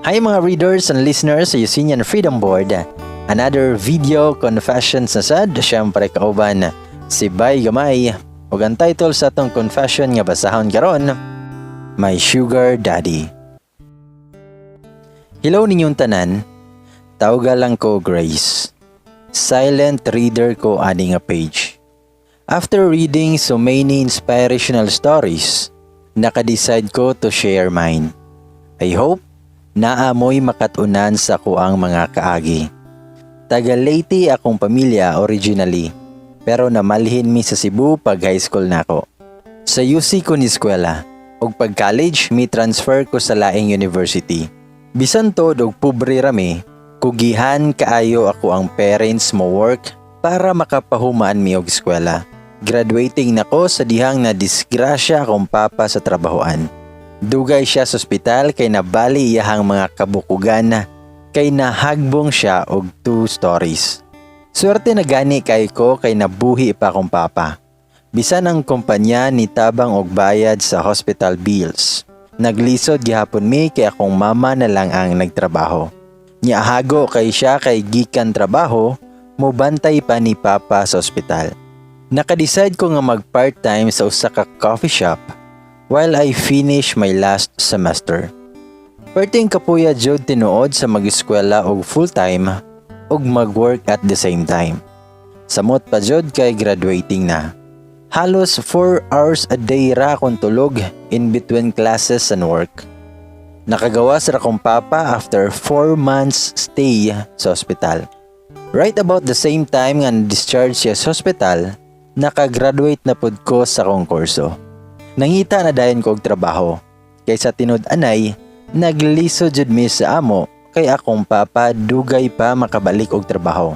Hi, mga readers and listeners sa Yusinian Freedom Board. Another video confession sa sad, syempre kauban si Bay Gamay. Ug ang title sa atong confession nga basahon karon, "My Sugar Daddy." Hello ninyong tanan. Tawga lang ko Grace. Silent reader ko ani nga page. After reading so many inspirational stories, naka-decide ko to share mine. I hope naa mo'y makatunan sa kuang mga kaagi. Taga Leyte akong pamilya originally, pero namalhin mi sa Cebu pag high school nako. Sa UC ko ni eskwela, ug pag college mi transfer ko sa laing university. Bisan to og pobre rami, kugihan kaayo ako ang parents mo work para makapahuman mi og eskwela. Graduating nako sa dihang na disgrasya akong papa sa trabahoan. Dugay siya sa ospital kay nabali iyahang mga kabukugan kay nahagbong siya og two stories. Swerte na gani kay ko kay nabuhi pa akong papa. Bisan ang kumpanya ni tabang og bayad sa hospital bills. Naglisod gihapon mi kay akong mama na lang ang nagtrabaho. Nya hago kay siya kay gikan trabaho, mubantay pa ni papa sa ospital. Naka-decide ko nga mag part-time sa usa ka coffee shop while I finish my last semester. Perting kapuya jud tinuod sa mag-eskwela og full-time ug mag-work at the same time. Samot pa jud kay graduating na. Halos 4 hours a day ra akong tulog in between classes and work. Nakagawas ra akong papa after 4 months stay sa ospital. Right about the same time nga na-discharge siya sa ospital, nakagraduate na pud ko sa akong kurso. Nangita na dayon ko og trabaho. Kay sa tinud-anay, naglisod jud mi sa amo kay akong papa dugay pa makabalik og trabaho.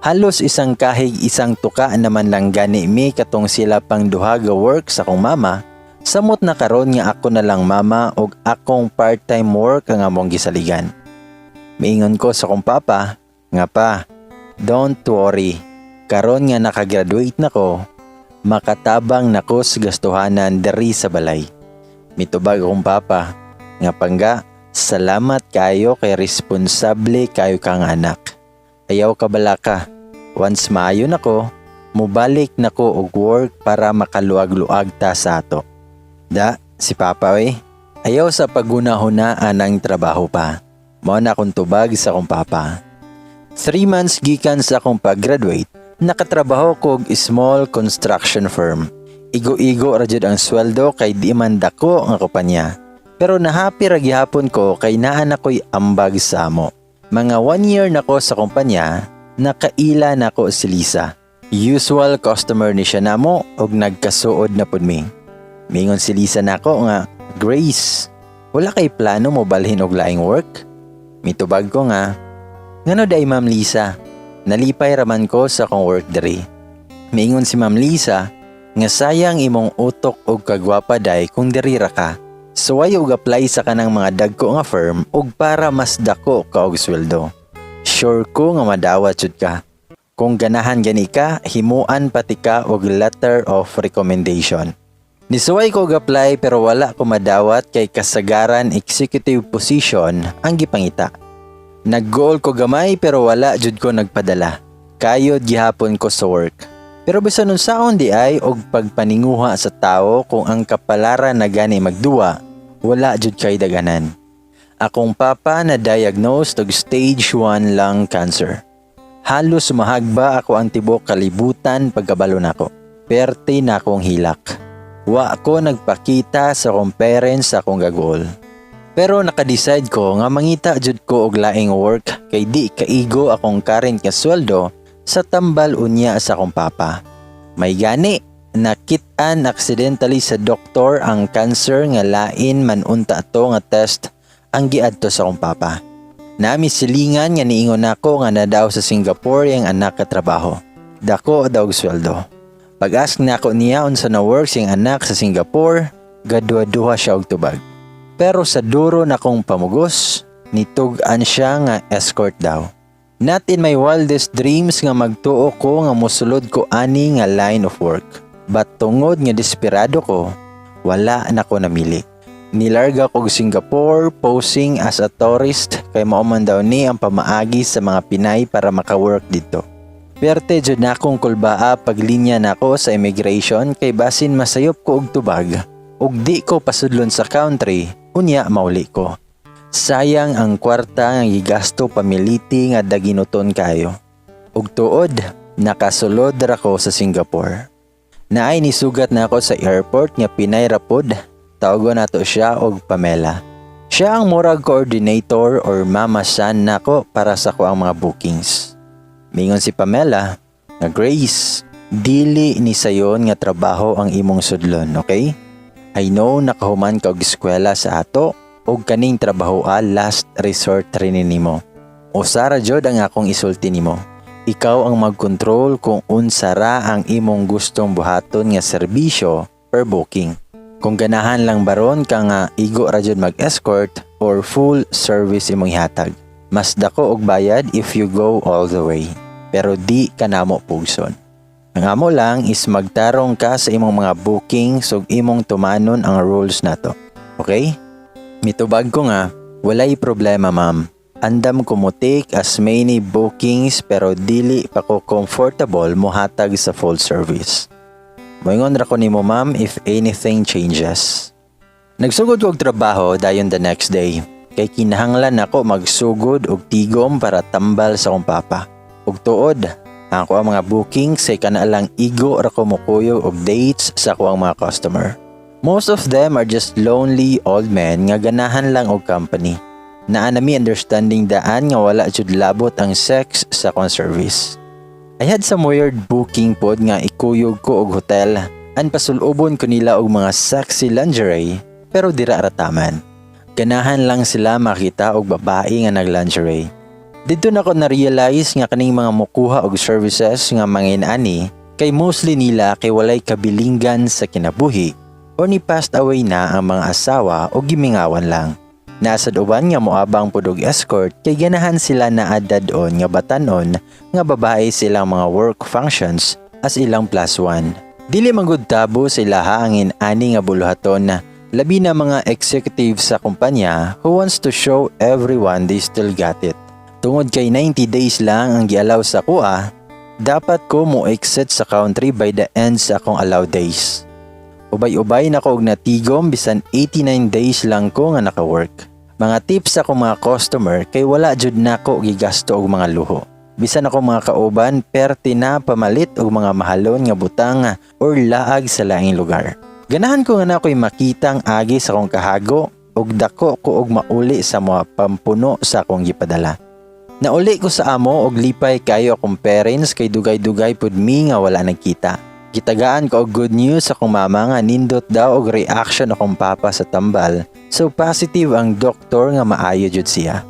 Halos isang kahig isang tuka naman lang gani mi katong sila pang duha ga work sa akong mama. Samot na karon nga ako na lang mama og akong part-time work ang among gisaligan. Miingon ko sa akong papa nga, "Pa, don't worry. Karon nga nakagraduate na ko, makatabang na ko sa gastuhanan diri sa balay." Mitubag akong papa nga, "Pangga, salamat kayo kay responsable kayo kang anak. Ayaw ka balaka. Once maayo nako, mubalik na ko og work para makaluag-luag ta sa ato." Da, si papa we. Ayaw sa paghuna-huna anang trabaho pa. Mao na akong tubag sa akong papa. 3 months gikan sa akong pag-graduate, nakatrabaho ko og small construction firm. Igo-igo ra jud ang sweldo kay di man dako nga kumpanya. Pero nahappy ra gihapon ko kay naa na ko'y ambag sa amo. Mga one year na ko sa kumpanya, nakaila nako si Lisa. Usual customer ni siya namo og nagkasuod na pud mi. Mingon si Lisa nako nga, "Grace, wala kay plano mo balhin og laing work?" Mitubag ko nga, "Ngano day, Ma'am Lisa? Nalipay raman ko sa akong work diri." Miingon si Ma'am Lisa nga, "Sayang imong utok og kagwapa day kung diri ra ka. Suway og apply sa kanang mga dagko nga firm og para mas dako ka og sweldo. Sure ko nga madawat jud ka. Kung ganahan gani ka, himuan pati ka og letter of recommendation." Nisuway ko og apply pero wala ko madawat kay kasagaran executive position ang gipangita. Nag-goal ko gamay pero wala jud ko nagpadala. Kayod gihapon ko sa work. Pero bisan unsaon di ay og pagpaninguha sa tao, kung ang kapalaran na gani magduwa, wala jud kay daganan. Akong papa na diagnosed og stage 1 lung cancer. Halos mahagba ako ang tibok kalibutan pagkabalo nako. Perte na akong hilak. Wa ko nagpakita sa akong parents sa akong gagol. Pero nakadecide ko nga mangita jud ko og laing work kay di kaigo akong current nga sweldo sa tambal unya sa akong papa. May gani, nakit-an accidentally sa doktor ang cancer nga lain man unta to nga test ang giadto sa akong papa. Nami silingan nga niingon nako nga na daw sa Singapore yang anak katrabaho. Dako daw og sweldo. Pag-ask nako niya unsa na work siyang anak sa Singapore, gadua-duha siya og tubag. Pero sa duro na kong pamugos, nitug-an siya nga escort daw. Not in my wildest dreams nga magtuo ko nga mosulod ko ani nga line of work. But tungod nga desperado ko, wala na ko namili. Nilarga kog Singapore posing as a tourist kay mao man daw ni ang pamaagi sa mga Pinay para maka-work didto. Perte jud na akong kulbaa paglinya nako sa immigration kay basin masayop ko og tubag ug di ko pasudlon sa country, unya mauli ko. Sayang ang kwarta nga gigasto pamiliti nga daginuton kayo. Ug tuod, nakasulod ra ko sa Singapore. Naay nisugat nako sa airport nga Pinay ra pod, tawagon nato siya og Pamela. Siya ang murag coordinator or mama san nako para sa akoang mga bookings. Mingon si Pamela nga, "Grace, dili ni sayon nga trabaho ang imong sudlon, okay? I know nakahuman ka og eskwela sa ato og kaning trabahoa last resort rin nimo. Usa ra jud ang akong isulti nimo. Ikaw ang magkontrol kung unsa ra ang imong gustong buhaton nga serbisyo per booking. Kung ganahan lang baron ka nga igo ra jud mag-escort or full service imong ihatag. Mas dako og bayad if you go all the way. Pero di ka namo pugson. Ang amo lang is magtarong ka sa imong mga bookings ug imong tumanon ang rules nato. Okay?" Mitubag ko nga, "Walay problema, ma'am. Andam ko mo take as many bookings pero dili pa ko comfortable mohatag sa full service. Moingon ra ko nimo, ma'am, if anything changes." Nagsugod ko og trabaho dayon the next day. Kay kinahanglan nako magsugod og tigom para tambal sa akong papa. Ug tuod, ang akoang mga bookings kay kana lang igo ra ko mokuyog og dates sa akoang mga customer. Most of them are just lonely old men nga ganahan lang og company. Naa na mi understanding daan nga wala jud labot ang sex sa akong service. I had some weird booking pod nga ikuyog ko og hotel an pasulubon ko nila og mga sexy lingerie, pero dira ra taman. Ganahan lang sila makita og babae nga nag-lingerie. Didto nako na-realize nga kaning mga mukuha og services nga mga inani kay mostly nila kay walay kabilinggan sa kinabuhi o ni passed away na ang mga asawa o gimingawan lang. Naa sad uban nga moabang pud og escort kay ganahan sila na adad-on nga batanon nga babae silang mga work functions as ilang plus one. Dili man gud tabu sa ilaha ang inani nga buluhaton na labi na mga executive sa kumpanya who wants to show everyone they still got it. Tungod kay 90 days lang ang gialaw sa akoa, dapat ko mo exit sa country by the end sa akong allowed days. Ubay-ubay na ko og natigom bisan 89 days lang ko nga naka-work. Mga tips sa akong mga customer kay wala jud nako gigasto og mga luho. Bisan ako mga kauban perti na pamalit og mga mahalon nga butang or laag sa laing lugar. Ganahan ko nga na ako'y makita ang agi sa akong kahago ug dako ko og mauli sa mga pampuno sa akong gipadala. Nauli ko sa amo og lipay kayo akong parents kay dugay-dugay pud mi nga wala nagkita. Gitagaan ko og good news sa akong mama nga nindot daw og reaction akong papa sa tambal, so positive ang doktor nga maayo jud siya.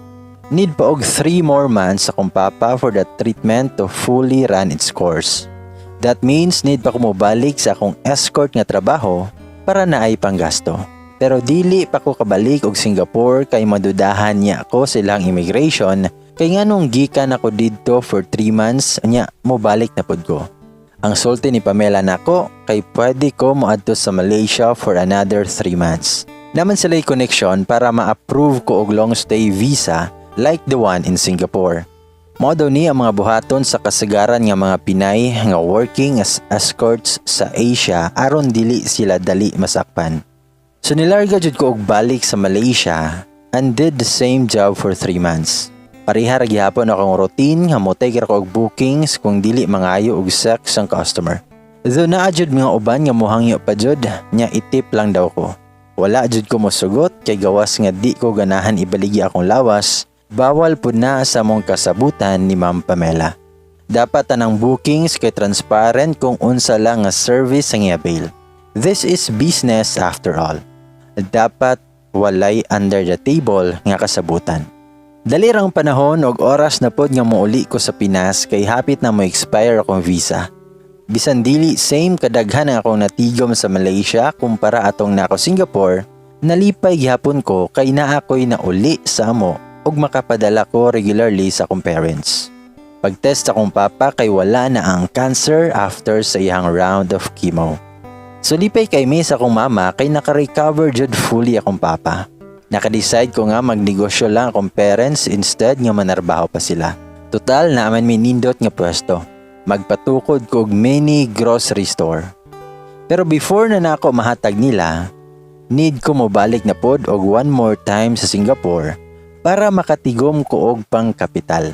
Need pa og 3 more months sa akong papa for the treatment to fully run its course. That means need pa ko mobalik sa akong escort nga trabaho para naay panggasto. Pero dili pa ko kabalik og Singapore kay madudahan niya ako silang immigration kay nganong gikan ako didto for 3 months nya mobalik na pud ko. Ang sulti ni Pamela nako kay pwede ko moadto sa Malaysia for another 3 months. Naa man sila'y connection para ma-approve ko og long stay visa like the one in Singapore. Mao daw ni ang mga buhaton sa kasagaran nga mga Pinay nga working as escorts sa Asia aron dili sila dali masakpan. So nilarga jud ko og balik sa Malaysia and did the same job for 3 months. Pareha ra gihapon akong routine nga mo-take ra ko og bookings kung dili mangayo og sex ang customer. Though naa jud mga uban nga mohangyo pa jud nya itip lang daw ko. Wala jud ko mosugot kay gawas nga di ko ganahan ibaligya akong lawas, bawal pud na sa among kasabutan ni Ma'am Pamela. Dapat tanang bookings kay transparent kung unsa lang nga service ang i-avail. This is business after all. Dapat walay under the table nga kasabutan. Dali rang panahon og oras na pod nga mouli ko sa Pinas kay hapit na mo expire akong visa. Bisan dili same kadaghan ang akong natigom sa Malaysia kumpara atong nako Singapore, nalipay gihapon ko kay naa ko'y nauli sa amo ug makapadala ko regularly sa akong parents. Pag-test akong papa kay wala na ang cancer after sa iyang round of chemo. So lipay kay mi sa akong mama kay naka-recover jud fully akong papa. Naka-decide ko nga magnegosyo lang akong parents instead nga manarbaho pa sila. Total naa man mi nindot nga pwesto. Magpatukod ko og mini grocery store. Pero before na nako mahatag nila, need ko mobalik na pod og one more time sa Singapore para makatigom ko og pang kapital.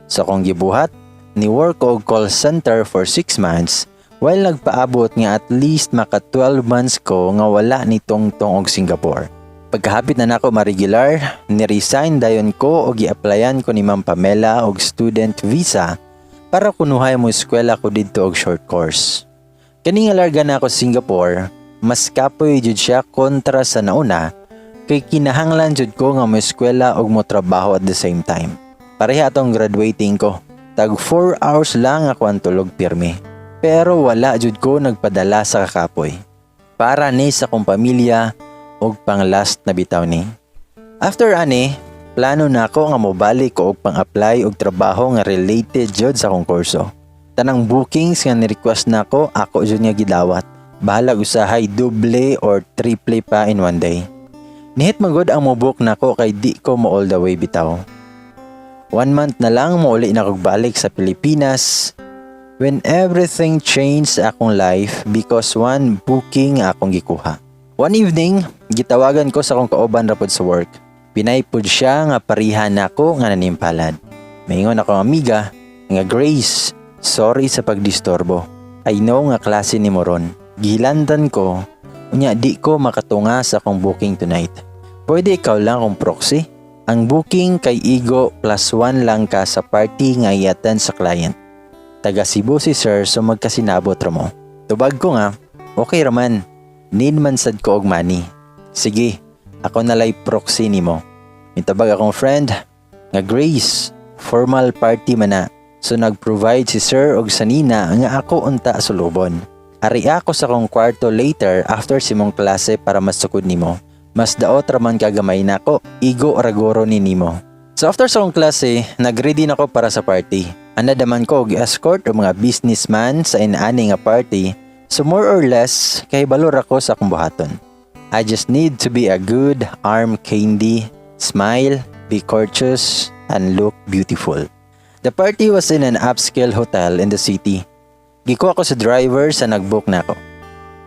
So akong gibuhat, ni work ko og call center for 6 months while nagpaabot nga at least maka 12 months ko nga wala ni tungtong og Singapore. Pagkahapit na nako ma-regular, ni-resign dayon ko og gi-applyan ko ni Ma'am Pamela og student visa para kunuhay mo eskwela ko didto og short course. Kani nga larga na ako sa Singapore, mas kapoy jud siya kontra sa nauna kay kinahanglan jud ko nga mo eskwela og mo trabaho at the same time. Pareha atong graduating ko. Tag 4 hours lang ako ang tulog pirmi. Pero wala jud ko nagpadala sa kakapoy. Para ni sa akong pamilya og pang last na bitaw ni. After ani, plano na ako nga mobalik ko og pang-apply og trabaho nga related jud sa akong kurso. Tanang bookings nga ni-request nako, ako jud nga gidawat. Bahalag usahay doble or triple pa in one day. Nihit magod ang mo-book nako kay di ko mo all the way bitaw. One month na lang mouli na kog balik sa Pilipinas when everything changed sa akong life because one booking akong gikuha. One evening, gitawagan ko sa akong kauban ra pod sa work. Pinay pod siya nga pareha nako nga nanimpalad. Maingon akong amiga nga, "Grace, sorry sa pagdisturbo. I know nga klase nimo ron. Gihilantan ko, unya di ko makatunga sa akong booking tonight. Pwede ikaw lang akong proxy? Ang booking kay igo plus one lang ka sa party nga i-attend sa client. Taga Cebu si sir, so magkasinabot ra mo." Tubag ko nga, "Okay raman, need man sad ko og money. Sige, ako nalay proxy nimo." Mitubag akong friend nga, "Grace, formal party man na. So nag-provide si sir og sanina nga ako unta sulubon. Ari ako sa akong kwarto later after sa imong klase para masukod nimo. Mas daot raman kagamay nako, igo raguro ni nimo." So after sa akong klase, nagready na ko para sa party. Anad man ko og escort o mga businessman sa inaani nga party. So more or less, kahibalo ra ko sa akong buhaton. I just need to be a good arm candy, smile, be courteous, and look beautiful. The party was in an upscale hotel in the city. Gikuha ko sa driver sa nagbook nako.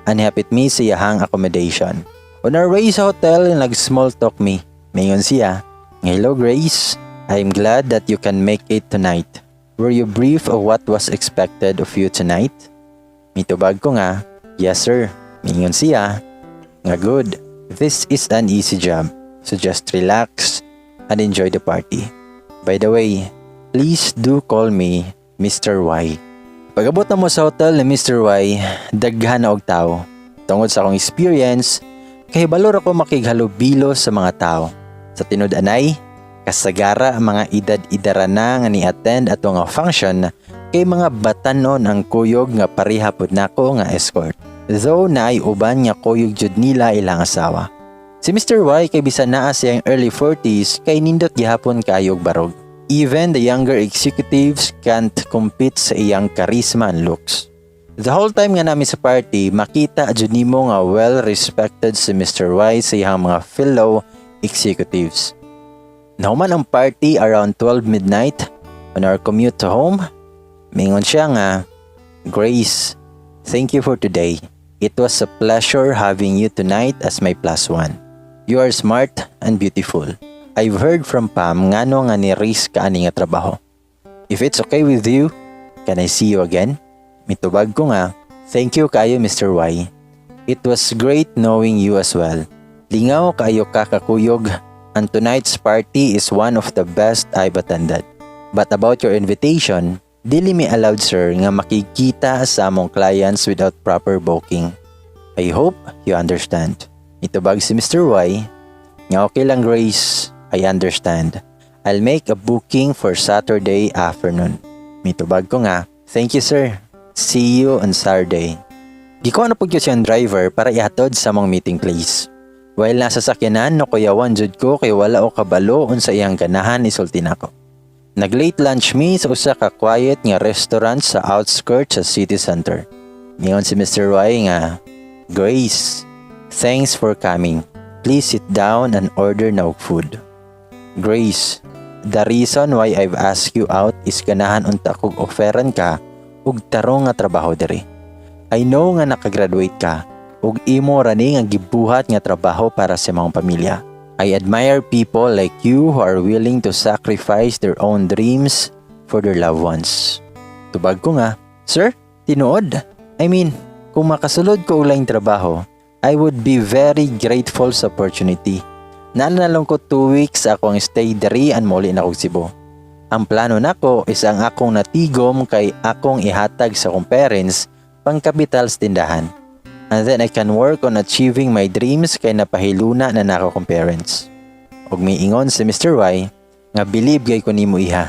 Anihapit mi sa iyahang accommodation. On our way sa hotel, nag-small talk mi. Mingon siya, "Hello Grace, I'm glad that you can make it tonight. Were you brief of what was expected of you tonight?" Mitubag ko nga, "Yes sir." Mingon siya nga, "Good. This is an easy job. So just relax and enjoy the party. By the way, please do call me Mr. Y." Pag-abot na mo sa hotel ni Mr. Y, daghan na og tao. Tungod sa akong experience, kahibalo ra ko makighalubilo sa mga tao. Sa tinud-anay, kasagara ang mga edad-idara na nga ni-attend ato nga function kay mga batanon ang kuyog nga pareha pud nako nga escort. Though naay uban nga kuyog jud nila ilang asawa. Si Mr. Y kay bisan naa siyang early 40s kay nindot gihapon kaayog barog. Even the younger executives can't compete sa iyang charisma and looks. The whole time nga naa mi sa party, makita jud nimo nga well-respected si Mr. Y sa iyang mga fellow executives. Nahuman ang party around 12 midnight. On our commute to home, mingon siya nga, "Grace, thank you for today. It was a pleasure having you tonight as my plus one. You are smart and beautiful. I've heard from Pam ngano nga ni risk ka ani nga trabaho. If it's okay with you, can I see you again?" Mitubag ko nga, "Thank you kayo, Mr. Y. It was great knowing you as well. Lingaw kayo kakakuyog and tonight's party is one of the best I've attended. But about your invitation, dili mi allowed, sir, nga makikita sa among clients without proper booking. I hope you understand." Mitubag si Mr. Y nga, "Okay lang, Grace, I understand. I'll make a booking for Saturday afternoon." Mitubag ko nga, "Thank you, sir. See you on Saturday." Gikuha na pud siyang driver para ihatod sa among meeting place. While nasa sakyanan, nakuyawan jud ko kay wala ko kabalo unsa iyang ganahan isulti nako. Nag-late lunch mi sa usa ka quiet nga restaurant sa outskirts sa city center. Mingon si Mr. Y nga, "Grace, thanks for coming. Please sit down and order na og food. Grace, the reason why I've asked you out is ganahan unta kog offeran ka og tarong nga trabaho diri. I know nga nakagraduate ka ug imo ra ni nga gibuhat nga trabaho para sa imong pamilya. I admire people like you who are willing to sacrifice their own dreams for their loved ones." Tubag ko nga, "Sir, tinuod? I mean, kung makasulod ko og laing trabaho, I would be very grateful sa opportunity. Naa na lang ko 2 weeks ako ang stay diri and muli na kog Cebu. Ang plano nako is ang akong natigom kay akong ihatag sa akong parents pang kapital sa tindahan. And then I can work on achieving my dreams kay napahiluna na nako akong parents." Og miingon si Mr. Y nga, "Believe kay ko nimo, iha.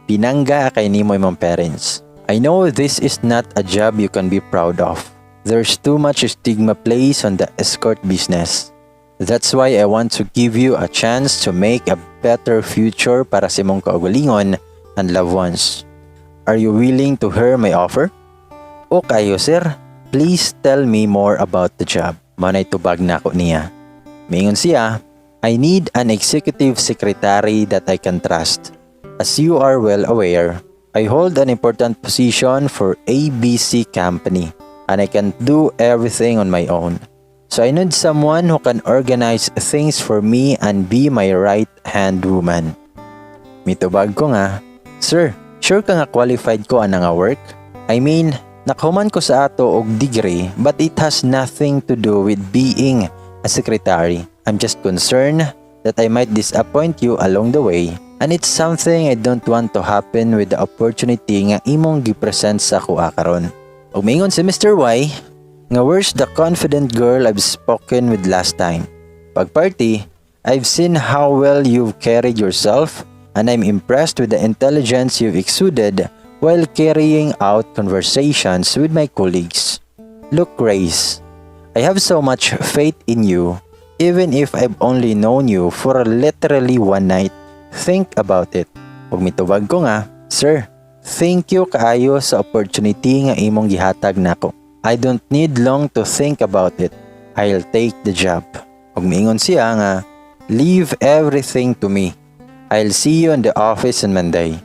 Pinangga kay nimo imong parents. I know this is not a job you can be proud of. There's too much stigma placed on the escort business. That's why I want to give you a chance to make a better future para sa imong kaugalingon and loved ones. Are you willing to hear my offer?" "Okay, sir. Please tell me more about the job." Mao nay tubag nako niya. Mingon siya, "I need an executive secretary that I can trust. As you are well aware, I hold an important position for ABC company and I can do everything on my own. So I need someone who can organize things for me and be my right-hand woman." Mitubag ko nga, "Sir, sure ka nga qualified ko ana nga work? I mean, nakahuman ko sa ato og degree, but it has nothing to do with being a secretary. I'm just concerned that I might disappoint you along the way and it's something I don't want to happen with the opportunity nga imong gipresent sa akoa karon." Ug mingon si Mr. Y nga, "Where's the confident girl I've spoken with last time? Pag party, I've seen how well you've carried yourself and I'm impressed with the intelligence you've exuded while carrying out conversations with my colleagues. Look, Grace, I have so much faith in you, even if I've only known you for literally one night. Think about it." Ug mitubag ko nga, "Sir, thank you kaayo sa opportunity nga imong gihatag nako. I don't need long to think about it. I'll take the job." Ug miingon siya nga, "Leave everything to me. I'll see you in the office on Monday.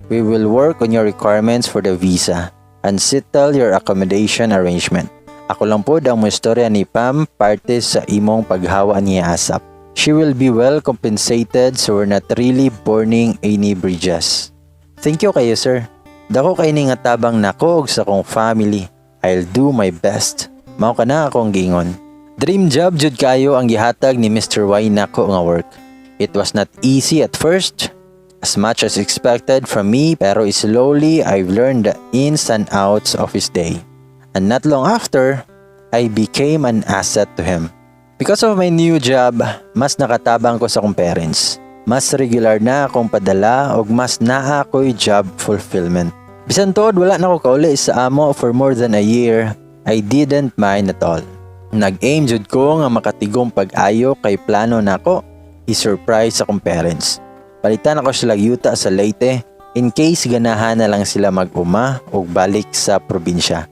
We will work on your requirements for the visa and settle your accommodation arrangement. Ako lang pod ang moistorya ni Pam parte sa imong paghawa niya ASAP. She will be well compensated, so we're not really burning any bridges." "Thank you kayo, sir. Dako kay ni nga tabang nako og sa akong family. I'll do my best." Mao kana akong giingon. Dream job jud kayo ang gihatag ni Mr. Y nako nga work. It was not easy at first, as much as expected from me, pero slowly I've learned the ins and outs of his day. And not long after, I became an asset to him. Because of my new job, mas nakatabang ko sa akong parents. Mas regular na akong padala og mas naa ko'y job fulfillment. Bisan tuod wala na ko kauli sa amo for more than a year, I didn't mind at all. Nag-aim jud ko nga makatigom pag-ayo kay plano nako i-surprise akong parents. Palitan ako sila yuta sa Leyte in case ganahan na lang sila mag-uma o balik sa probinsya.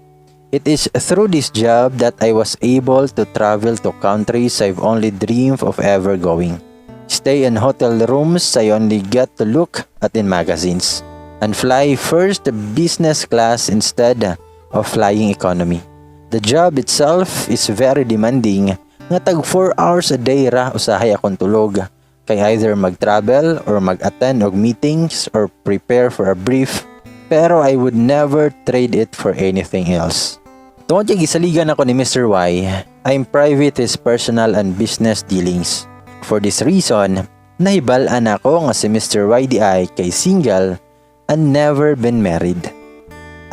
It is through this job that I was able to travel to countries I've only dreamed of ever going, stay in hotel rooms I only get to look at in magazines, and fly first business class instead of flying economy. The job itself is very demanding nga tag 4 hours a day ra usahay akong tulog kay either mag-travel or mag-attend og meetings or prepare for a brief, pero I would never trade it for anything else. Tungod kay gisaligan ako ni Mr. Y, I'm privy to his personal and business dealings. For this reason, nahibal-an ako nga si Mr. Y diay kay single and never been married.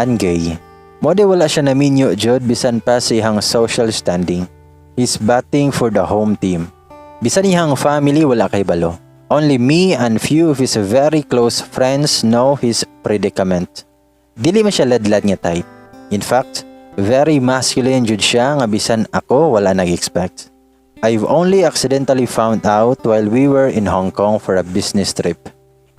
And gay. Mao diay wala siya naminyo jud bisan pa sa iyang social standing. He's batting for the home team. Bisan iyang family, wala kahibalo. Only me and few of his very close friends know his predicament. Dili man siya ladlad nga type. In fact, very masculine jud siya nga bisan ako wala nag-expect. I've only accidentally found out while we were in Hong Kong for a business trip.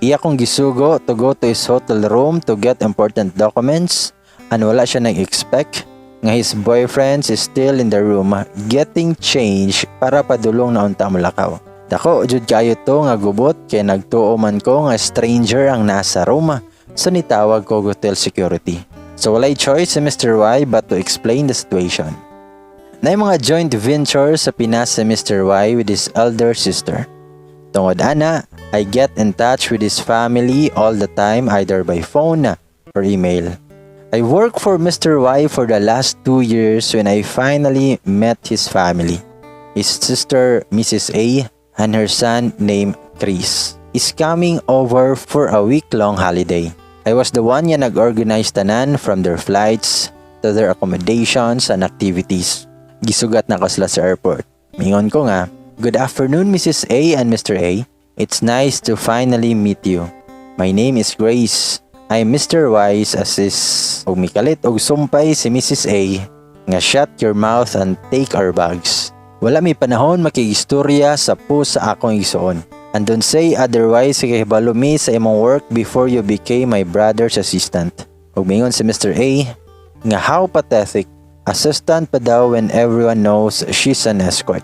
Iya kong gisugo to go to his hotel room to get important documents and wala siya nag-expect Nga his boyfriend is still in the room getting changed para padulong na unta molakaw. Dako jud kayo to nga gubot kay nagtuo man ko nga stranger ang nasa room, so nitawag ko hotel security. So walay choice si Mr. Y but to explain the situation. Naay mga joint venture sa Pinas si Mr. Y with his elder sister. Tungod ana, I get in touch with his family all the time, either by phone or email. I worked for Mr. Y for the last 2 years when I finally met his family. His sister, Mrs. A, and her son named Chris is coming over for a week-long holiday. I was the one nga nag-organize tanan, from their flights to their accommodations and activities. Gisugat nako sila sa airport. Mingon ko nga, "Good afternoon, Mrs. A and Mr. A. It's nice to finally meet you. My name is Grace. I'm Mr. Y's assist." Og mikalit og sumpay si Mrs. A nga, "Shut your mouth and take our bags. Wala mi panahon makigistorya sa po sa akong igsuon. And don't say otherwise kay kahibalo mi sa imong work before you became my brother's assistant." Ug mingon si Mr. A nga how pathetic. Assistant pa daw when everyone knows she's an escort.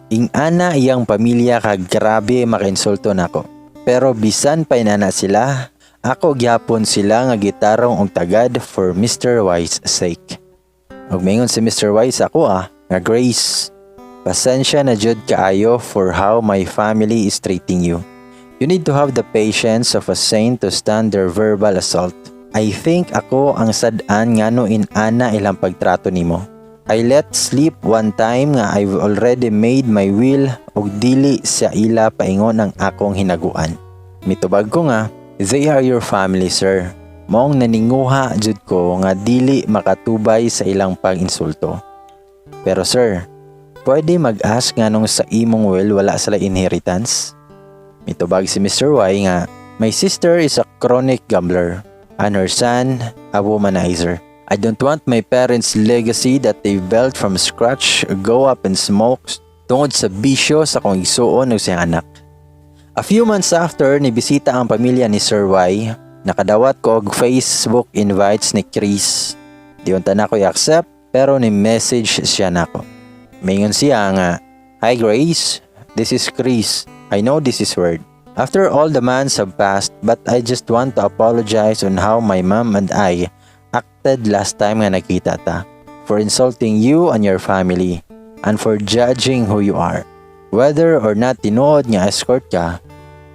Ing-ana iyang pamilya ka grabe makainsulto nako. Pero bisan pa inana sila, ako gyapon sila nga gitarong og tagad for Mr. Y's sake. Ug mingon si Mr. Y sa ako nga, "Grace, pasensya na jud kaayo for how my family is treating you. You need to have the patience of a saint to stand their verbal assault. I think ako ang sad-an ngano in-ana ilang pagtrato nimo. I let slip one time nga I've already made my will ug dili sa ila paingon ang akong hinaguan." Mitubag ko nga, "They are your family, sir. Maong naninguha jud ko nga dili makatubay sa ilang pag-insulto. Pero sir, pwede mag-ask nganong sa imong will wala sila inheritance?" Mitubag si Mr. Y nga, "My sister is a chronic gambler and her son a womanizer. I don't want my parents' legacy that they built from scratch go up in smoke tungod sa bisyo sa akong igsuon ug sa anak." A few months after, nibisita ang pamilya ni Sir Y. Nakadawat ko og Facebook invites ni Chris. Di unta nako i-accept, pero ni message siya nako. Mingon siya nga, "Hi Grace, this is Chris. I know this is weird. After all the months have passed, but I just want to apologize on how my mom and I acted last time nga nakita ta. For insulting you and your family and for judging who you are. Whether or not tinuod nga escort ka,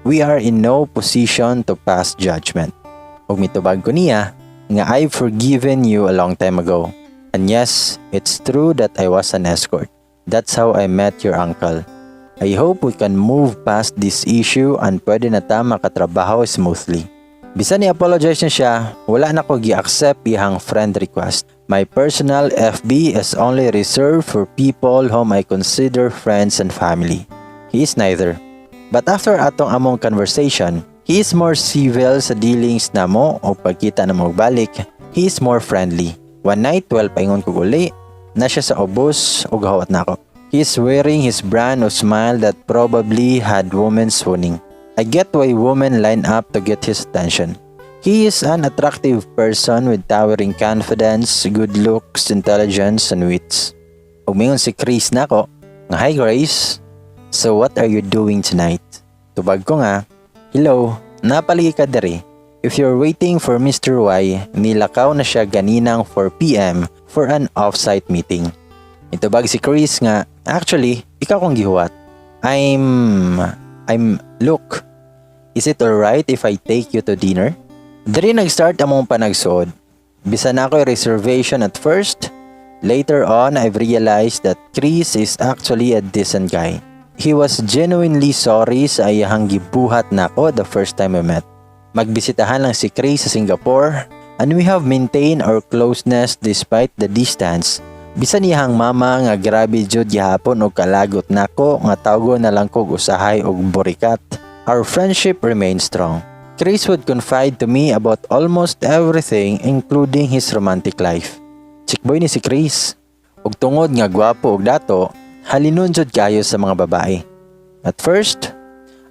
we are in no position to pass judgment." Ug mitubag ko niya nga, "I've forgiven you a long time ago. And yes, it's true that I was an escort. That's how I met your uncle. I hope we can move past this issue and pwede na ta makatrabaho smoothly." Bisan ni-apologize na siya, wala na ko gi-accept iyang friend request. My personal FB is only reserved for people whom I consider friends and family. He is neither. But after atong among conversation, he is more civil sa dealings namo o pagkita namo balik, he is more friendly. One night, while paingon ko uli na siya sa ubos ug gahawat nako. He is wearing his brand of smile that probably had women swooning. I get why women line up to get his attention. He is an attractive person with towering confidence, good looks, intelligence, and wits. Ug mingon si Chris nako, nga, "Hi Grace, so what are you doing tonight?" Tubag ko nga, "Hello, naa pa lagi ka diri? If you're waiting for Mr. Y, nilakaw na siya ganinang 4 p.m. for an off-site meeting." Itubag si Chris nga, "Actually, ikaw kong gihuwat. Look, is it alright if I take you to dinner?" Diri nag-start among panagsuod. Bisan ako'y reservation at first, later on I've realized that Chris is actually a decent guy. He was genuinely sorry sa iyahang gibuhat nako the first time we met. Magbisitahan lang si Chris sa Singapore and we have maintained our closeness despite the distance. Bisan iyang mama nga grabe jud gihapon og kalagot nako nga tawgon na lang kog usahay og burikat, our friendship remains strong. Chris would confide to me about almost everything, including his romantic life. Chickboy ni si Chris. Ug tungod nga gwapo og dato, halinon jud kayo sa mga babae. At first,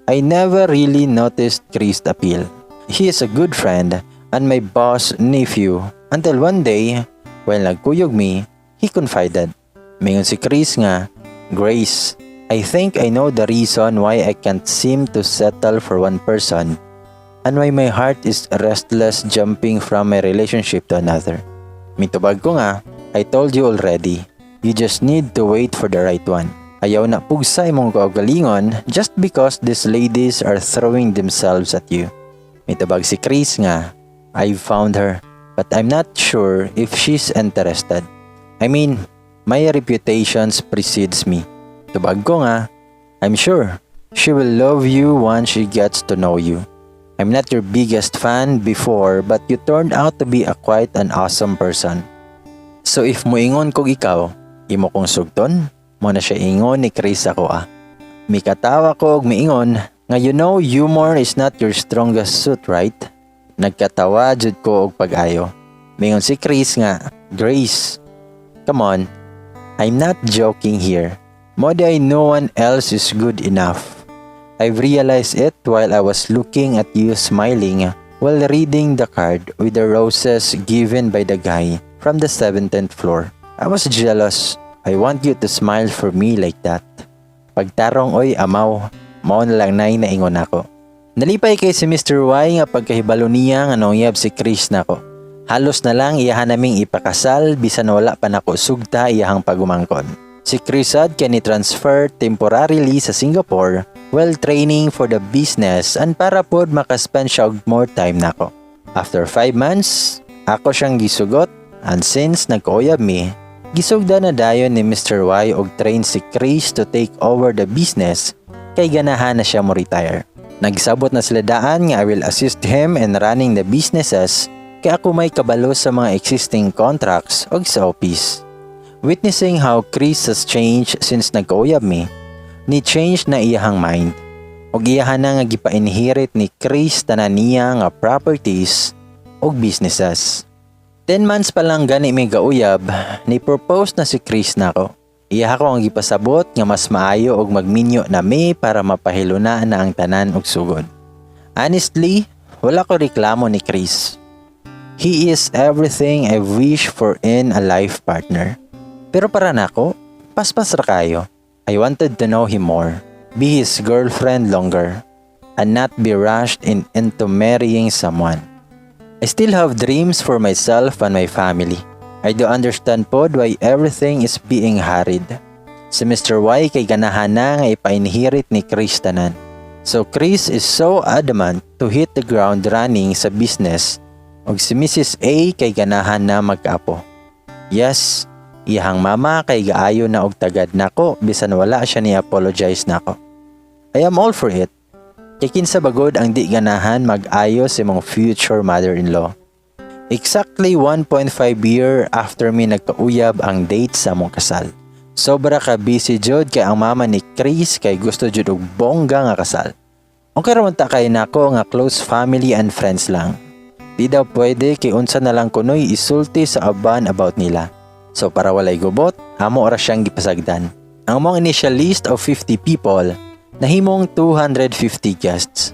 I never really noticed Chris' appeal. He is a good friend and my boss nephew until one day, While nagkuyog mi, he confided. Mingon si Chris nga, "Grace, I think I know the reason why I can't seem to settle for one person and why my heart is restless, jumping from my relationship to another." Mitubag ko nga, "I told you already, you just need to wait for the right one. Ayaw na pugsa imong kaugalingon just because these ladies are throwing themselves at you." Mitubag si Chris nga, "I've found her, but I'm not sure if she's interested. I mean, my reputation precedes me." Tubag ko nga, "I'm sure she will love you once she gets to know you. I'm not your biggest fan before, but you turned out to be a quite an awesome person. So if muingon kog ikaw, imo kong sugton?" Mao na siya ingon ni Chris ako ah. Mikatawa ko og miingon nga, "You know humor is not your strongest suit, right?" Nagkatawa jud ko og pag-ayo. Mingon si Chris nga, "Grace, come on. I'm not joking here. Mao diay no one else is good enough. I've realized it while I was looking at you smiling while reading the card with the roses given by the guy from the 17th floor. I was jealous. I want you to smile for me like that." "Pagtarong oy, amaw," mao na lang nay naingon ako. Nalipay kay si Mr. Y nga pagkahibalo niya nga nauyab si Chris nako. Halos na lang iyahan naming ipakasal bisan wala pa nako sugta iyahang pagumangkon. Si Chris sad kay ni transfer temporarily sa Singapore while training for the business and para pod makaspend siya og more time nako. After 5 months, ako siyang gisugot and since nagkauyab mi, gisugda na dayon ni Mr. Y og train si Chris to take over the business kay ganahan na siya mo retire. Nagsabot na sila daan nga I will assist him in running the businesses kay ako may kabalo sa mga existing contracts og sa office. Witnessing how Chris has changed since nagkauyab mi, ni change na iyahang mind. Og iyahan na nga gipa-inherit ni Chris tanan niya nga properties og businesses. 10 months pa lang gani mi gauyab, ni propose na si Chris nako. Iya ko ang gipasabot nga mas maayo og magminyo na mi para mapahiluna na ang tanan og sugod. Honestly, wala ko reklamo ni Chris. He is everything I wish for in a life partner. Pero para nako, paspas ra kayo. I wanted to know him more, be his girlfriend longer, and not be rushed into marrying someone. I still have dreams for myself and my family. I do understand pod why everything is being hurried. Si Mr. Y kay ganahan na nga ipa-inherit ni Chris tanan. So Chris is so adamant to hit the ground running sa business ug si Mrs. A kay ganahan na mag-apo. Yes, iyahang mama kay gaayo na og tagad nako bisan wala siya ni apologize nako. I am all for it. Kay kinsa ba gud ang di ganahan mag-ayo sa imong future mother-in-law? Exactly 1.5 year after mi nagkauyab ang date sa among kasal. Sobra ka busy jud kay ang mama ni Chris kay gusto jud og bongga nga kasal. Okay ra man ta kay nako nga close family and friends lang. Di daw pwede kay unsa na lang kunoy isulti sa uban about nila. So para walay gubot, amo ra siyang gipasagdan. Ang among initial list of 50 people nahimong 250 guests.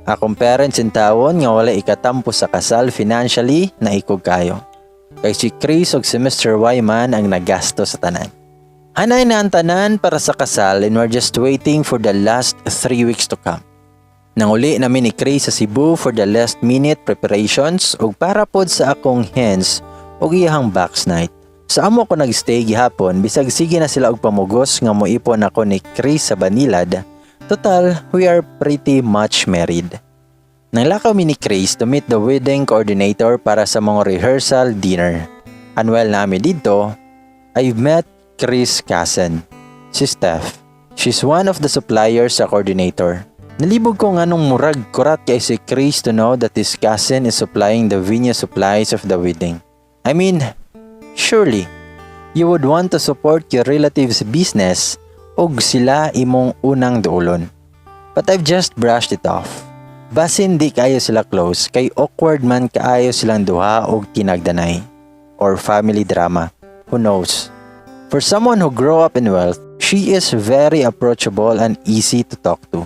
Akong parents intawon nga wala ikatampo sa kasal financially na ikog kayo. Kay si Chris ug si Mr. Y man ang nagasto sa tanan. Hanay na ang tanan para sa kasal and we're just waiting for the last 3 weeks to come. Nanguli namin ni Chris sa Cebu for the last minute preparations ug para pod sa akong hens ug iyahang box night. Sa amo ko nagstay gihapon bisag sige na sila og pamugos nga moipon ako ni Chris sa Banilad. Total, we are pretty much married. Nanglakaw mi ni Chris to meet the wedding coordinator para sa mga rehearsal dinner. And while naa mi didto, I've met Chris' cousin, si Steph. She's one of the suppliers sa coordinator. Nalibog ko nga nung murag kurat kay si Chris to know that his cousin is supplying the venue supplies of the wedding. I mean, surely, you would want to support your relative's business ug sila imong unang duolon. But I've just brushed it off. Basin di kaayo sila close kay awkward man kaayo silang duha og tinagdanay. Or family drama. Who knows? For someone who grew up in wealth, she is very approachable and easy to talk to.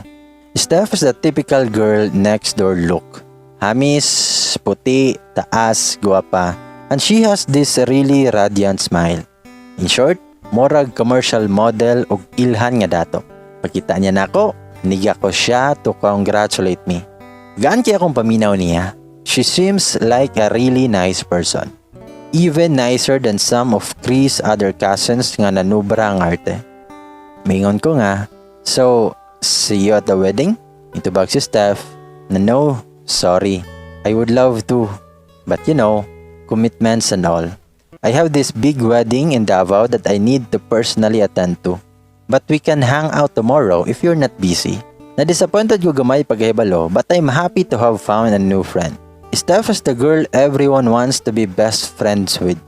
Steph is the typical girl next door look. Hamis, puti, taas, guwapa, And she has this really radiant smile. In short, murag commercial model og ilhan nga dato. Pagkita niya nako, nigako siya to congratulate me. Gaan kay akong paminaw niya. She seems like a really nice person. Even nicer than some of Chris' other cousins nga nanubra ang arte. Mingon ko nga, "So, see you at the wedding?" Itubag si Steph na, "No, sorry. I would love to. But commitments and all. I have this big wedding in Davao that I need to personally attend to. But we can hang out tomorrow if you're not busy." Na-disappointed ko gamay pagkahibalo, but I'm happy to have found a new friend. Steph is the girl everyone wants to be best friends with.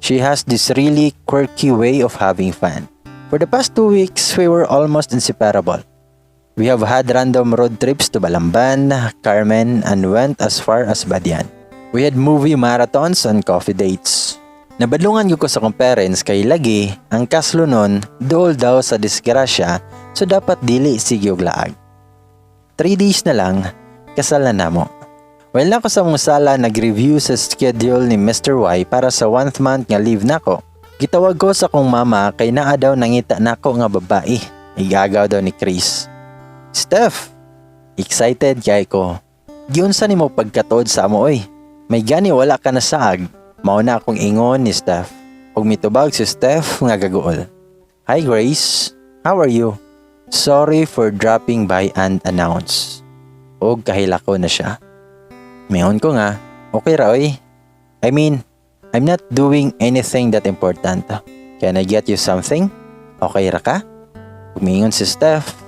She has this really quirky way of having fun. For the past 2 weeks, we were almost inseparable. We have had random road trips to Balamban, Carmen, and went as far as Badian. We had movie marathons and coffee dates. Nabadlungan ko sa akong parents kay lagi ang kaslonon duol daw sa disgrasya, so dapat dili sige og laag. 3 days na lang, kasal na namo. While naa ko sa among sala nag-review sa schedule ni Mr. Y para sa one month nga leave nako, gitawag ko sa akong mama kay naa daw nangita nako nga babae. Igagaw daw ni Chris. "Steph!" Excited kay ko. "Giunsa nimo pagkatuod sa amo oy? May gani wala ka na saag." Mao na akong ingon ni Steph. Ug mitubag si Steph nga gaguol. "Hi Grace, how are you? Sorry for dropping by unannounced." Og kahilako na siya. Mingon ko nga, "Okay ra oy. I mean, I'm not doing anything that important. Can I get you something? Okay ra ka?" Umingon si Steph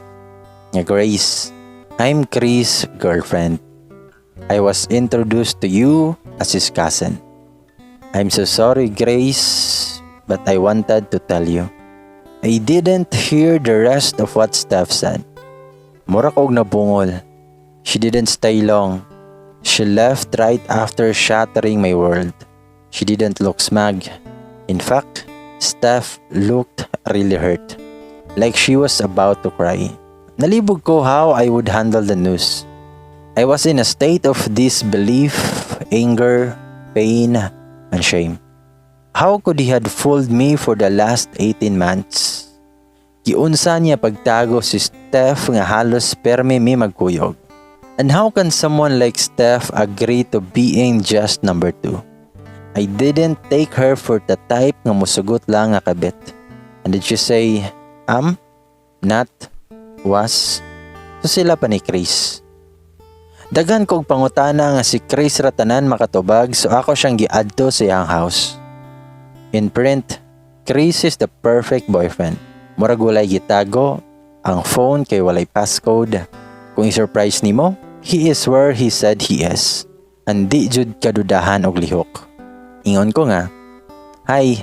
nga, "Grace, I'm Chris' girlfriend. I was introduced to you as his cousin. I'm so sorry, Grace, but I wanted to tell you." I didn't hear the rest of what Steph said. Mura kog nabungol. She didn't stay long. She left right after shattering my world. She didn't look smug. In fact, Steph looked really hurt. Like she was about to cry. Nalibog ko how I would handle the news. I was in a state of disbelief, anger, pain, and shame. How could he had fooled me for the last 18 months? Giunsa niya pagtago si Steph nga halos permi mi magkuyog? And how can someone like Steph agree to being just number two? I didn't take her for the type nga musugot lang nga kabit. And did she say, am, not, was? So sila pa ni Chris. Daghan kog pangutana nga si Chris ra tanan makatubag, so ako siyang giadto sa iyang house. In print, Chris is the perfect boyfriend. Murag walay gitago, ang phone kay walay passcode. Kung i-surprise nimo, he is where he said he is. And di jud kadudahan og lihok. Ingon ko nga, "Hi,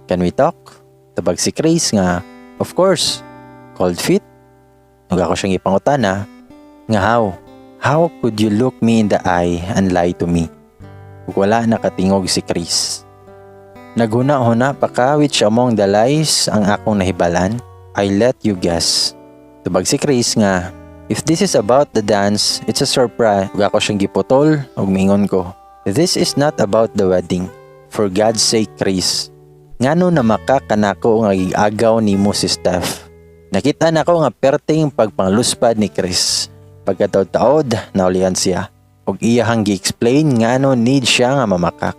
can we talk?" Tubag si Chris nga, "Of course." Cold feet? Ug ako siyang ipangutana nga how? How could you look me in the eye and lie to me? Ug wala nakatingog si Chris. Naghuna-huna pa ka which among the lies ang akong nahibalan? "I let you guess." Tubag si Chris nga, "If this is about the dance, it's a surprise." Ug ako siyang giputol ug mingon ko, "This is not about the wedding. For God's sake, Chris. Ngano namakak ka nako nga gigagaw nimo si Steph?" Nakita nako nga perting pagpangluspad ni Chris. Pagkataod-taod, naulian siya. Ug iyahang gi-explain ngano need siya nga mamakak.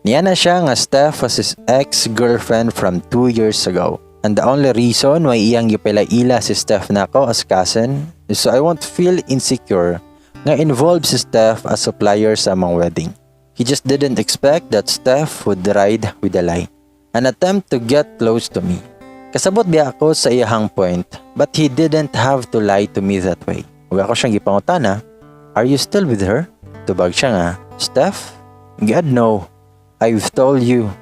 Niana siya nga Steph was his ex-girlfriend from 2 years ago. And the only reason why iyang gipailaila si Steph nako as cousin is so I won't feel insecure nga involved si Steph as supplier sa among wedding. He just didn't expect that Steph would ride with the lie. An attempt to get close to me. Kasabot biya ako sa iyahang point, but he didn't have to lie to me that way. Ug ako siyang gipangutana, "Are you still with her?" Tubag siya nga, "Steph? God, no. I've told you.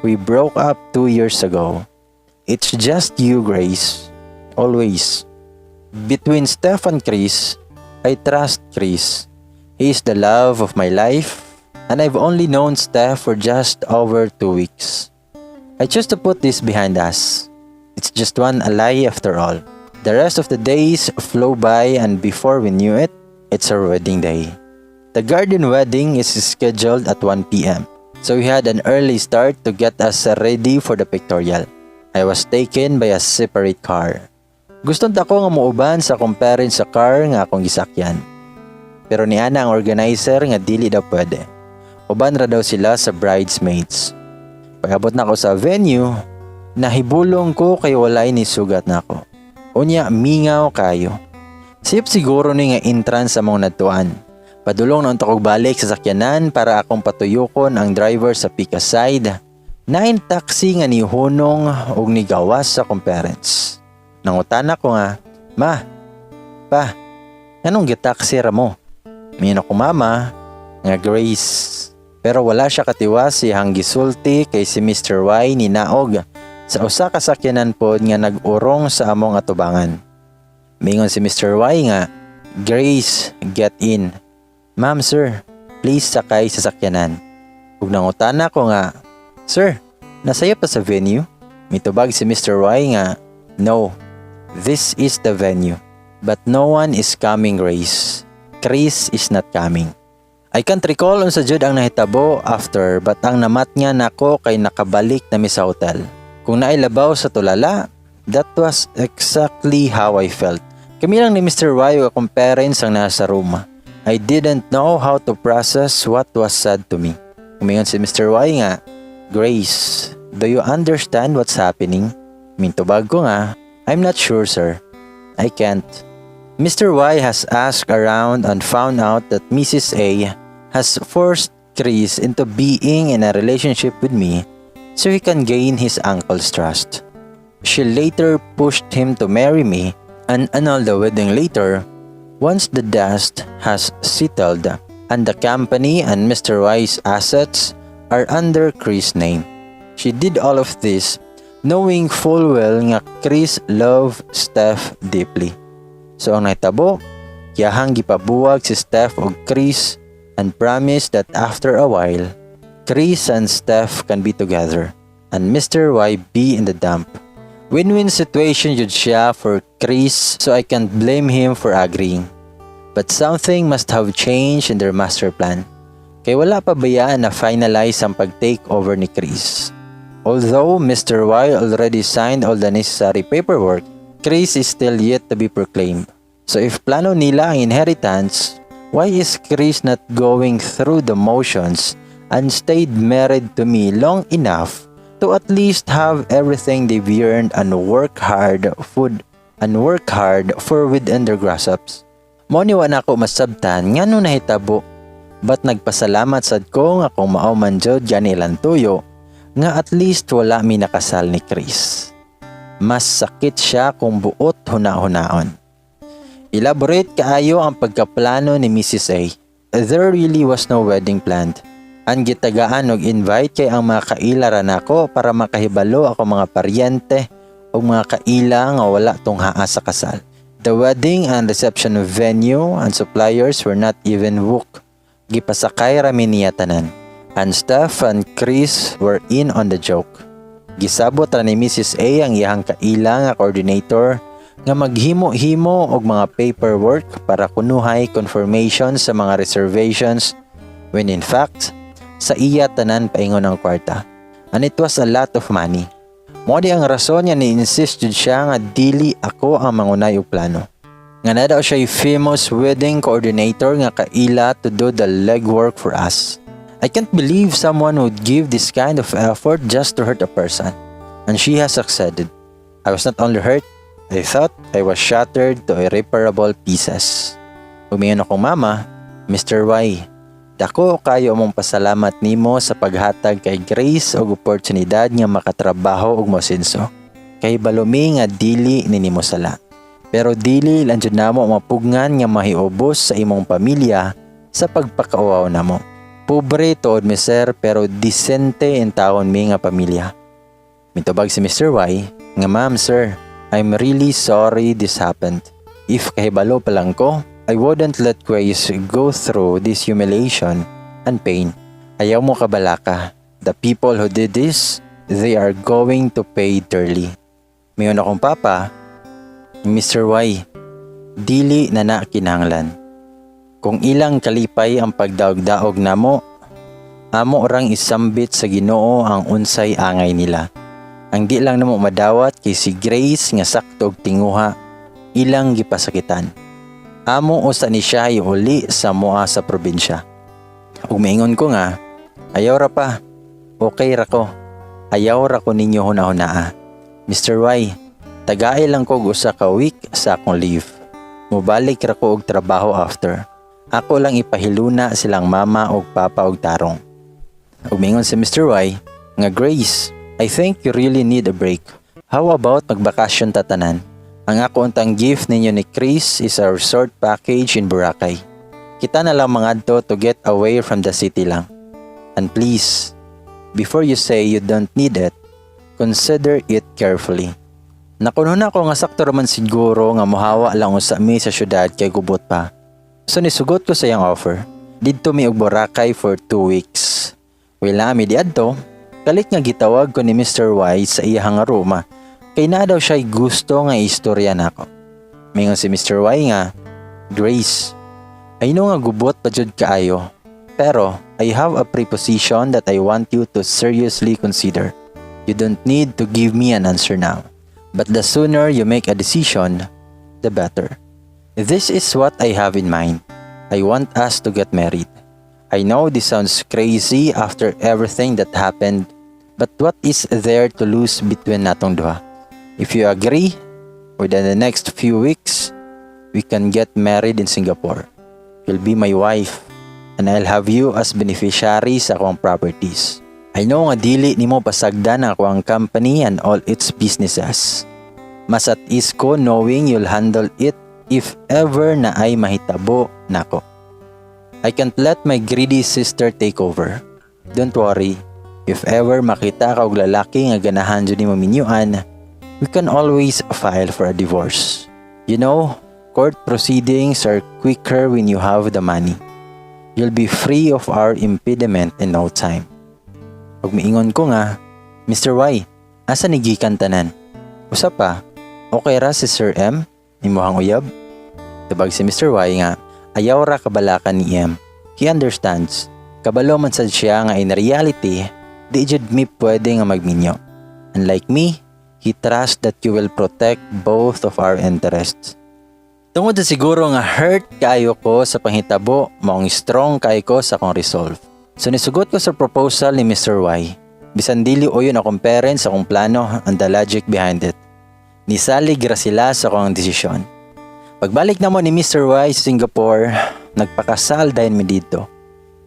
We broke up 2 years ago. It's just you, Grace. Always." Between Steph and Chris, I trust Chris. He is the love of my life, and I've only known Steph for just over 2 weeks. I choose to put this behind us. It's just one lie after all. The rest of the days flow by, and before we knew it, it's our wedding day. The garden wedding is scheduled at 1 p.m. So we had an early start to get us ready for the pictorial. I was taken by a separate car. Gusto ko nga muuban sa akong parents sa car nga akong gisakyan. Pero niana ang organizer nga dili daw pwede. Uban ra daw sila sa bridesmaids. Pag-abot na ako sa venue, nahibulong ko kay walay ni sugat nako. Unya, mingaw kayo. Safe siguro ni nga entrance sa among nadtuan. Padulong na unta kog balik sa sakyanan para akong patuyokon ang driver sa pick side. Naay taxi nga nihunong og nigawas sa akong parents. Nangutana ko nga, "Ma, Pa, nganong gitaxi ra mo?" Miingon akong mama nga, "Grace." Pero wala siya katiwas iyang gisulti kay si Mr. Y ninaog sa usa ka sakyanan pod nga nag-urong sa among atubangan. Mingon si Mr. Y nga, "Grace, get in. Ma'am, sir, please sakay sa sakyanan." Ug nangutana ko nga, "Sir, nasayop pa sa venue?" Mitubag si Mr. Y nga, "No, this is the venue. But no one is coming, Grace. Chris is not coming." I can't recall unsa jud ang nahitabo after, but ang namatngan nako kay nakabalik na mi sa hotel. Kung naay labaw sa tulala, that was exactly how I felt. Kami lang ni Mr. Y ug akong parents ang nasa room. I didn't know how to process what was said to me. Umingon si Mr. Y nga, "Grace, do you understand what's happening?" Mintubag ko nga, "I'm not sure, sir. I can't." Mr. Y has asked around and found out that Mrs. A has forced Chris into being in a relationship with me so he can gain his uncle's trust. She later pushed him to marry me and annul the wedding later once the dust has settled and the company and Mr. Y's assets are under Chris' name. She did all of this knowing full well nga Chris loved Steph deeply. So ang nahitabo, iyahang gipabuwag si Steph og Chris and promised that after a while, Chris and Steph can be together and Mr. Y be in the dump. Win-win situation jud siya for Chris, so I can't blame him for agreeing. But something must have changed in their master plan. Kay wala pa baya na finalize ang pag-take over ni Chris. Although Mr. Y already signed all the necessary paperwork, Chris is still yet to be proclaimed. So if plano nila ang inheritance, why is Chris not going through the motions and stayed married to me long enough to at least have everything they've yearned and work hard for within their grasps? Mao ni wa nako masabtan ngano nahitabo. But nagpasalamat sad ko nga kung mao man jud gani ilang tuyo nga at least wala mi nakasal ni Chris. Mas sakit siya kung buot huna-hunaon. Elaborate kaayo ang pagkaplano ni Mrs. A. There really was no wedding planned. Ang gitagaan og invite kay ang mga kaila ra nako para makahibalo ako mga paryente o mga kaila nga wala tunghaa sa kasal. The wedding and reception venue and suppliers were not even booked. Gipasakay ra mi niya tanan. And Steph and Chris were in on the joke. Gisabot ra ni Mrs. A ang iyang kaila nga coordinator nga maghimo-himo og mga paperwork para kunuhay confirmation sa mga reservations when in fact sa iya tanan paingon ang kwarta. And it was a lot of money. Mao di ang rason nga ni-insist jud siya nga dili ako ang mangunay og plano. Nga naa daw siya famous wedding coordinator nga kaila to do the legwork for us. I can't believe someone would give this kind of effort just to hurt a person. And she has succeeded. I was not only hurt, I thought I was shattered to irreparable pieces. Umingon akong mama, "Mr. Y, dako kayo mong pasalamat nimo sa paghatag kay Grace og oportunidad nga makatrabaho ug mosinso. Kay kabalo mi nga dili ni nimo sala. Pero dili lang jud namo mapugngan nga mahiubos sa imong pamilya sa pagpakauwaw namo. Pobre tuod mi, sir, pero disente intawon mi nga pamilya." Mitubag si Mr. Y nga, "Ma'am, sir, I'm really sorry this happened. If kahibalo pa lang ko, I wouldn't let Grace go through this humiliation and pain. Ayaw mo kabalaka. The people who did this, they are going to pay dearly." Miingon akong papa, "Mr. Y, dili na na kinahanglan. Kung ilang kalipay ang pagdaog-daog namo, Amo rang isambit sa Ginoo ang unsay angay nila. Ang di lang namo madawat kay si Grace nga sakto og tinguha ilang gipasakitan. Amo usa ni siya iuli sa amoa sa probinsya. Ug miingon ko nga, "Ayaw ra pa, okay ra ko. Ayaw ra ko ninyo hunahunaa. Mr. Y, tagai lang ko og usa ka week sa akong leave. Mubalik ra ko og trabaho after. Ako lang ipahiluna silang mama og papa og tarong." Ug miingon si Mr. Y nga, "Grace, I think you really need a break. How about magbakasyon ta tanan? Ang ako untang gift ninyo ni Chris is a resort package in Boracay. Kita na lang mangadto to get away from the city lang. And please, before you say you don't need it, consider it carefully." Nakunhuna ko nga sakto raman siguro nga mohawa lang usa mi sa syudad kay gubot pa. So nisugot ko sa iyang offer. Didto mi og Boracay for 2 weeks. While naa mi diadto, kalit nga gitawag ko ni Mr. Y sa iyang nga room kay naa daw siya gusto nga istorya nako. Mingon si Mr. Y nga, "Grace, I know nga gubot pa jud kaayo, pero I have a proposition that I want you to seriously consider. You don't need to give me an answer now, but the sooner you make a decision, the better. This is what I have in mind. I want us to get married. I know this sounds crazy after everything that happened, but what is there to lose between natong duha? If you agree, within the next few weeks, we can get married in Singapore. You'll be my wife, and I'll have you as beneficiary sa akong properties. I know nga dili nimo pasagdan ang akong company and all its businesses. Mas at ease ko knowing you'll handle it if ever naay mahitabo nako. I can't let my greedy sister take over. Don't worry, if ever makita ka og lalaki nga ganahan jud nimo minyuan, we can always file for a divorce. Court proceedings are quicker when you have the money. You'll be free of our impediment in no time." Ug miingon ko nga, "Mr. Y, asa ni gikan tanan? Usa pa, okay ra si Sir M, imuhang uyab?" Tubag si Mr. Y nga, ayaw ra kabalakan ni M. He understands. Kabalo man sad siya nga in reality, di jud mi pwede nga magminyo. Unlike me, he trusts that you will protect both of our interests. Tungod sa siguro nga hurt kaayo ko sa panghitabo, maong strong kaayo ko sa akong resolve. So nisugot ko sa proposal ni Mr. Y. Bisan dili uyon akong parents sa akong plano and the logic behind it, nisalig ra sila sa akong desisyon. Pagbalik namo ni Mr. Y sa Singapore, nagpakasal dayon mi didto.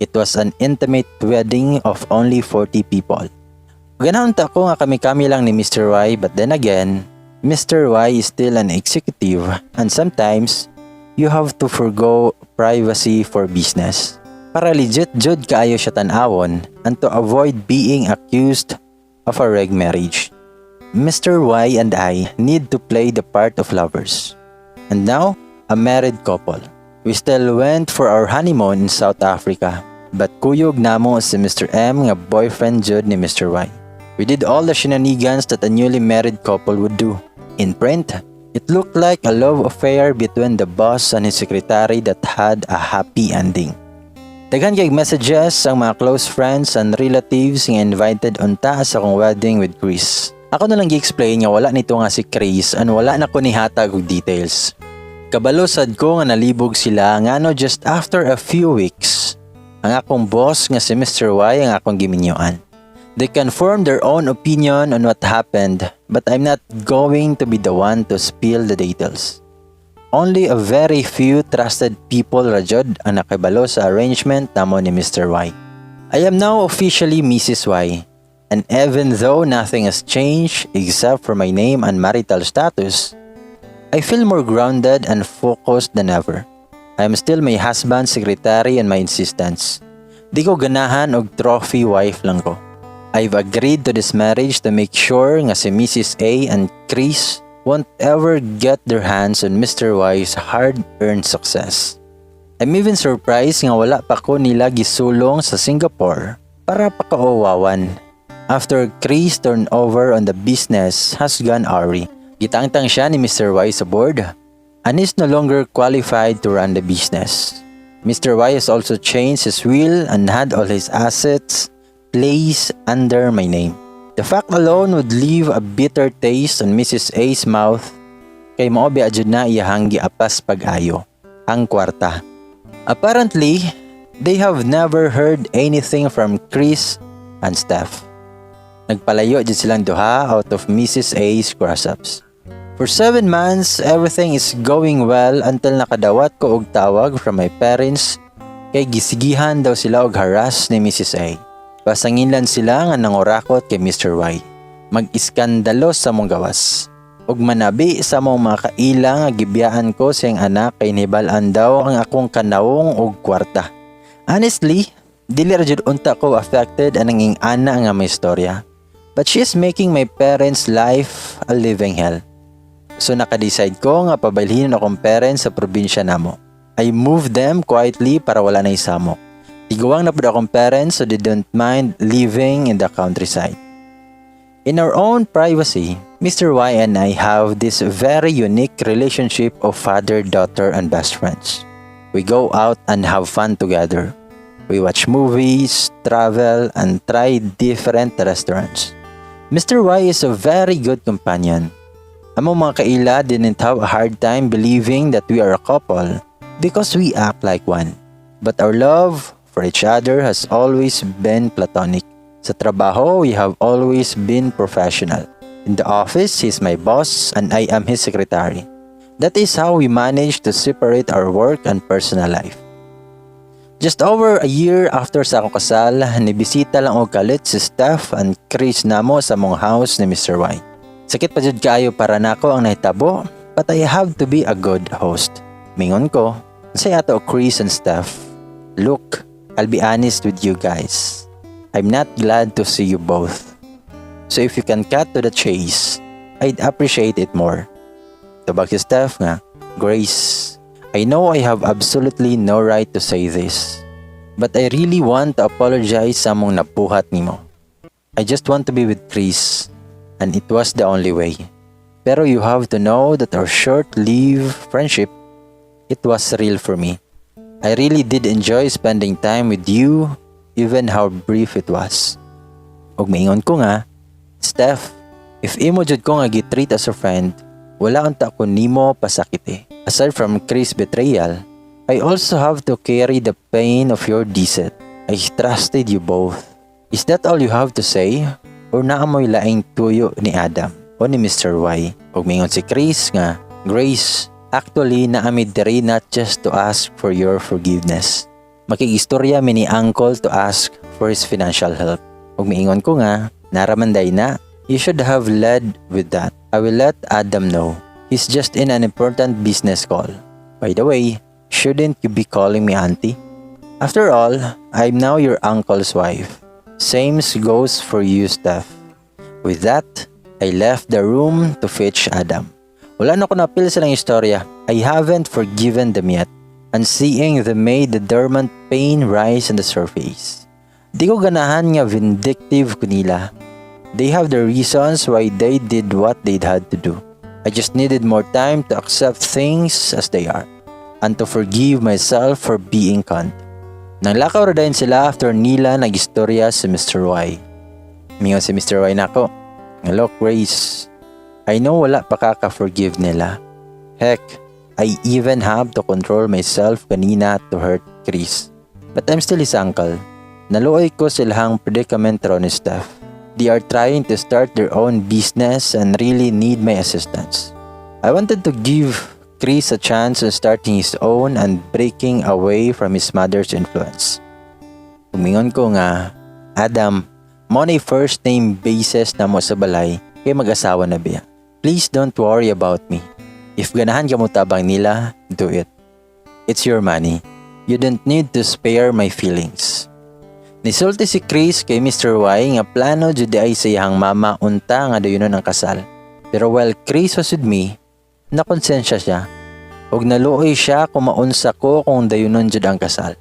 It was an intimate wedding of only 40 people. Ganahan ta ko nga kami-kami lang ni Mr. Y, but then again, Mr. Y is still an executive and sometimes you have to forgo privacy for business. Para legit jud kaayo siya tan-awon and to avoid being accused of a reg marriage, Mr. Y and I need to play the part of lovers. And now, a married couple. We still went for our honeymoon in South Africa, but kuyog namo si Mr. M nga boyfriend jud ni Mr. Y. We did all the shenanigans that a newly married couple would do. In print, it looked like a love affair between the boss and his secretary that had a happy ending. Daghan kay messages ang mga close friends and relatives nga invited unta sa akong wedding with Chris. Ako na lang gi-explain nga wala nito nga si Chris and wala na ko nihatag og details. Kabalo sad ko nga nalibog sila ngano just after a few weeks, ang akong boss nga si Mr. Y ang akong giminyuan. They can form their own opinion on what happened, but I'm not going to be the one to spill the details. Only a very few trusted people ra jud ang nakibalo sa arrangement namo ni Mr. Y. I am now officially Mrs. Y. And even though nothing has changed except for my name and marital status, I feel more grounded and focused than ever. I am still my husband's secretary and my insistence. Di ko ganahan og trophy wife lang ko. I've agreed to this marriage to make sure nga si Mrs. A and Chris won't ever get their hands on Mr. Y's hard-earned success. I'm even surprised nga wala pa ko nila gisulong sa Singapore para pakauwawan. After Chris turnover on the business has gone awry. Gitangtang siya ni Mr. Y sa board and is no longer qualified to run the business. Mr. Y has also changed his will and had all his assets placed under my name. The fact alone would leave a bitter taste on Mrs. A's mouth kay mao biya jud na iyahang giapas pag-ayo ang kwarta. Apparently, they have never heard anything from Chris and Steph. Nagpalayo jud silang duha out of Mrs. A's grasps. For 7 months, everything is going well until nakadawat ko og tawag from my parents kay gisigihan daw sila og harass ni Mrs. A. Pasanginlan sila nga nangurakot kay Mr. Y. Mag-iskandalo sa mong gawas. Ug manabi sa mong mga kaila nga gibiyaan ko siyang anak kay nibal-an daw ang akong kanawong og kwarta. Honestly, dili ra jud unta ko affected anang ing-ana nga may istorya. But she is making my parents' life a living hell. So naka-decide ko nga pabalhin akong parents sa probinsya namo. I moved them quietly para wala na isamok. Tiguang na pud akong parents, so they don't mind living in the countryside. In our own privacy, Mr. Y and I have this very unique relationship of father, daughter, and best friends. We go out and have fun together. We watch movies, travel, and try different restaurants. Mr. Y is a very good companion. Among mga kaila didn't have a hard time believing that we are a couple because we act like one. But our love for each other has always been platonic. Sa trabaho, we have always been professional. In the office, he's my boss and I am his secretary. That is how we manage to separate our work and personal life. Just over a year after sa akong kasal, nibisita lang og kalit si Steph and Chris namo sa among house ni Mr. Y. Sakit pa jud kaayo para nako ang nahitabo, but I have to be a good host. Mingon ko, "Say ato, Chris and Steph, look, I'll be honest with you guys. I'm not glad to see you both. So if you can cut to the chase, I'd appreciate it more." Tubag si Steph nga, "Grace, I know I have absolutely no right to say this, but I really want to apologize sa among nabuhat nimo. I just want to be with Chris, and it was the only way. Pero you have to know that our short-lived friendship, it was real for me. I really did enjoy spending time with you, even how brief it was." Ug maingon ko nga, "Steph, if imo jud ko nga gitreat as a friend, wala unta ko nimo pasakiti. Aside from Chris' betrayal, I also have to carry the pain of your deceit. I trusted you both. Is that all you have to say? Or naa moy laing tuyo ni Adam o ni Mr. Y?" Ug mingon si Chris nga, "Grace, actually naa mi diri not just to ask for your forgiveness. Makigistorya mi ni uncle to ask for his financial help." Ug miingon ko nga, "Naa ra man diay na. You should have led with that. I will let Adam know. He's just in an important business call. By the way, shouldn't you be calling me auntie? After all, I'm now your uncle's wife. Same goes for you, Steph." With that, I left the room to fetch Adam. Wala na ko napil silang istorya. I haven't forgiven them yet. And seeing them made the dormant pain rise on the surface. Di ko ganahan nga vindictive ko nila. They have their reasons why they did what they had to do. I just needed more time to accept things as they are and to forgive myself for being cunt. Nanglakaw ra dayon sila after nila nagistorya si Mr. Y. Mingon si Mr. Y nako, "Look, Grace, I know wala pa ka ka-forgive nila. Heck, I even have to control myself kanina to hurt Chris. But I'm still his uncle. Naluoy ko silahang predicament ron ni Steph. They are trying to start their own business and really need my assistance. I wanted to give Chris a chance on starting his own and breaking away from his mother's influence." Umingon ko nga, "Adam, mao na first name basis na mo sa balay kay mag-asawa na biya. Please don't worry about me. If ganahan ka mo tabang nila, do it. It's your money. You don't need to spare my feelings." Nisulti si Chris kay Mr. Y nga plano jud ay sa iyang mama unta nga dayunon ang kasal. Pero while Chris was with me, nakonsensya siya. Ug naluoy siya kung maunsa ko kung dayunon jud ang kasal.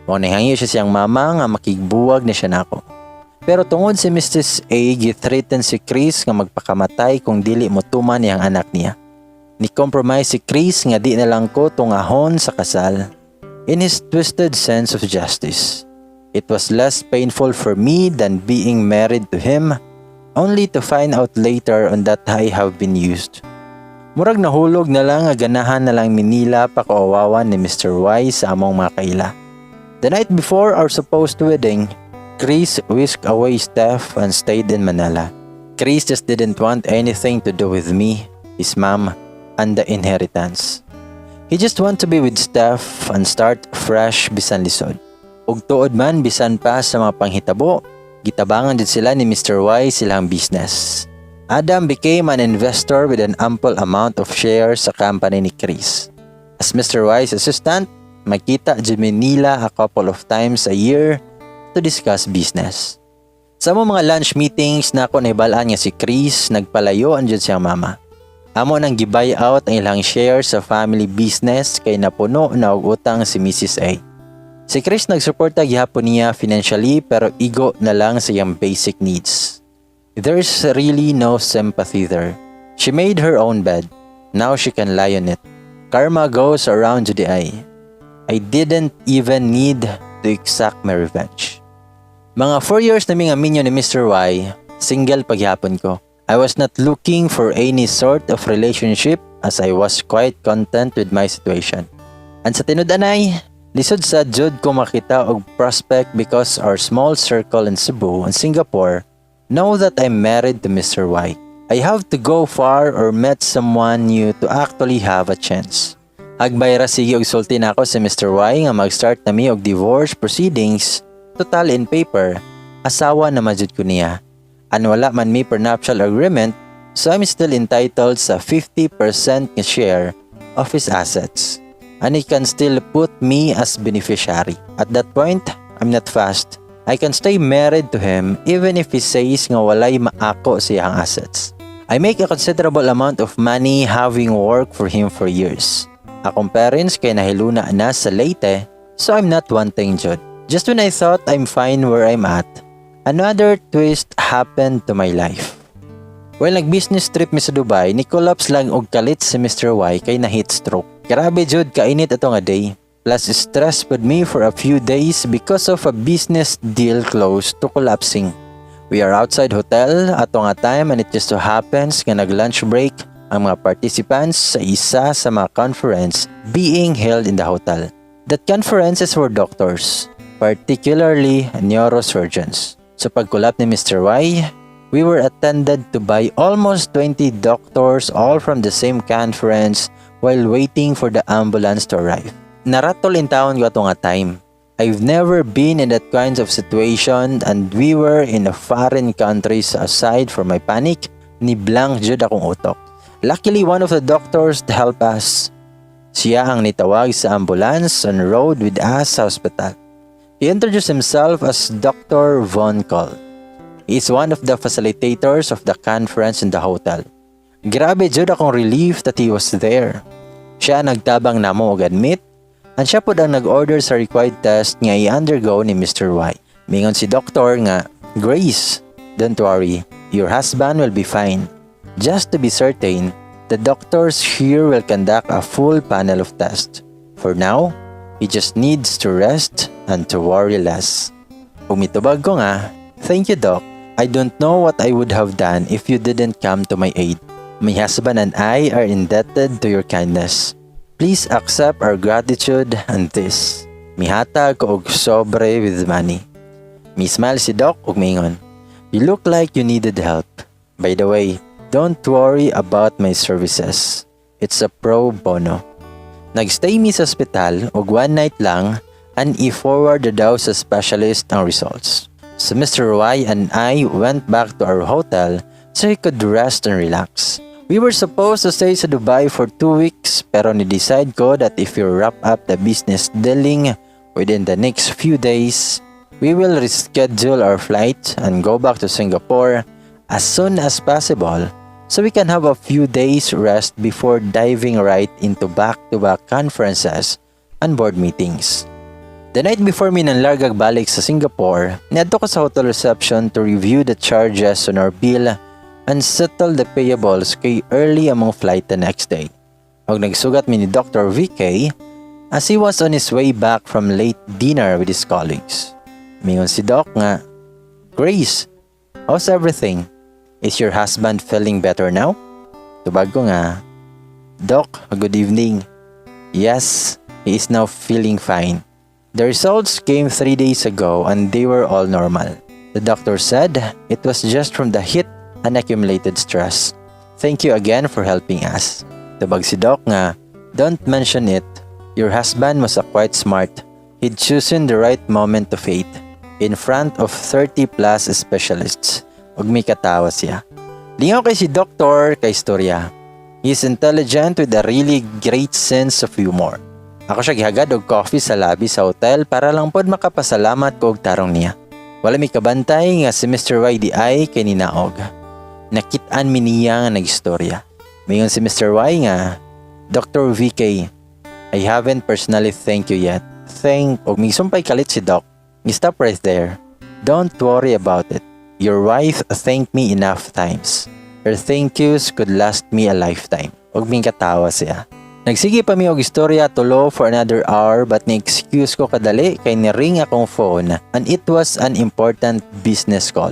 Mao nihangyo siya siyang mama nga makigbuwag ni siya nako. Pero tungod si Mrs. A, gi-threaten si Chris nga magpakamatay kung dili mo tuman niyang anak niya. Ni compromise si Chris nga di na lang ko tungahon sa kasal. in his twisted sense of justice. It was less painful for me than being married to him, only to find out later on that I have been used. Murag nahulog na lang nga ganahan na lang mi nila pakaawawan ni Mr. Y sa among mga kaila. The night before our supposed wedding, Chris whisked away Steph and stayed in Manila. Chris just didn't want anything to do with me, his mom, and the inheritance. He just want to be with Steph and start fresh bisan lisod. Ug tuod man, bisan pa sa mga panghitabo, gitabangan jud sila ni Mr. Y silang business. Adam became an investor with an ample amount of shares sa company ni Chris. As Mr. Y's assistant, magkita jud mi nila a couple of times a year to discuss business. Sa among mga lunch meetings na ako nahibal-an nga si Chris nagpalayo ang jud siyang mama. Amo nang gi-buy out ang ilang share sa family business kay napuno na og utang si Mrs. A. Si Chris nagsuporta gihapon niya financially pero igo na lang sa iyang basic needs. There's really no sympathy there. She made her own bed. Now she can lie on it. Karma goes around to the eye. I didn't even need to exact my revenge. Mga 4 years na nga minyo ni Mr. Y, single pa gihapon ko. I was not looking for any sort of relationship as I was quite content with my situation. And sa tinud-anay, lisod sa jud ko makita og prospect because our small circle in Cebu and Singapore know that I'm married to Mr. Y. I have to go far or met someone new to actually have a chance. Hagbay ra sige og sulti nako si Mr. Y nga mag-start na mi og divorce proceedings, total in paper, asawa na man jud ko niya. And wala man mi prenuptial agreement, so I'm still entitled sa 50% nga share of his assets. And he can still put me as beneficiary. At that point, I'm not fussed. I can stay married to him even if he says nga walay maako sa iyang assets. I make a considerable amount of money having worked for him for years. Akong parents kay nahiluna na sa Leyte, so I'm not wanting jud. Just when I thought I'm fine where I'm at, another twist happened to my life. While nag-business trip mi sa Dubai, ni-collapse lang og kalit si Mr. Y kay na heat stroke. Grabe jud kainit ato nga day. Plus stress pud me for a few days because of a business deal close to collapsing. We are outside hotel ato nga time and it just so happens nga nag-lunch break ang mga participants sa isa sa mga conference being held in the hotel. That conference is for doctors, particularly neurosurgeons. So pag-collapse ni Mr. Y, we were attended to by almost 20 doctors, all from the same conference, while waiting for the ambulance to arrive. Naratol intawon ko ato nga time. I've never been in that kinds of situation and we were in a foreign country, so aside from my panic, ni blank jud akong utok. Luckily, one of the doctors to help us. Siya ang nitawag sa ambulance and rode with us sa hospital. He introduced himself as Dr. Von Kohl. He is one of the facilitators of the conference in the hotel. Grabe jud akong relief that he was there. Siya ang nagtabang namo og admit and siya pod ang nag-order sa required test nga i-undergo ni Mr. Y. Mingon si doktor nga, "Grace, don't worry, your husband will be fine. Just to be certain, the doctors here will conduct a full panel of tests. For now, he just needs to rest and to worry less." Ug mitubag ko nga, "Thank you, Doc. I don't know what I would have done if you didn't come to my aid. My husband and I are indebted to your kindness. Please accept our gratitude and this." Mihatag ko og sobre with money. Mi-smile si Doc ug miingon, "You look like you needed help. By the way, don't worry about my services. It's a pro bono." Nagstay mi sa ospital og one night lang and i-forward na daw sa specialist ang results. So Mr. Y and I went back to our hotel so he could rest and relax. We were supposed to stay sa Dubai for 2 weeks pero ni-decide ko that if we wrap up the business dealing within the next few days, we will reschedule our flight and go back to Singapore as soon as possible so we can have a few days rest before diving right into back-to-back conferences and board meetings. The night before mi nanlargag balik sa Singapore, niadto ko sa hotel reception to review the charges on our bill and settle the payables kay early among flight the next day. Og nagsugat mi ni Dr. VK, As he was on his way back from late dinner with his colleagues. Mingon si Doc nga, "Grace, how's everything? Is your husband feeling better now?" Tubag ko nga, "Doc, good evening. Yes, he is now feeling fine. The results came 3 days ago and they were all normal. The doctor said it was just from the heat and accumulated stress. Thank you again for helping us." Tubag si Doc nga, "Don't mention it. Your husband was a quite smart. He'd chosen the right moment to faint in front of 30 plus specialists." Ug mikatawa siya. Lingaw kay si Doktor kay istorya. He's intelligent with a really great sense of humor. Ako siya gihagad og coffee sa lobby sa hotel para lang pod makapasalamat ko og tarong niya. Wala mi kabantay nga si Mr. Y diay kay ninaog. Nakit-an mi niya nga nagistorya. Mingon si Mr. Y nga, "Dr. VK, I haven't personally thanked you yet." Thank, og misumpay kalit si Doc. Stop right there. Don't worry about it. Your wife thanked me enough times. Her thank yous could last me a lifetime. Og mingkatawa siya. Nagsige pa mi og istorya tulo for another hour, but ni-excuse ko kadali kay ni-ring akong phone and it was an important business call.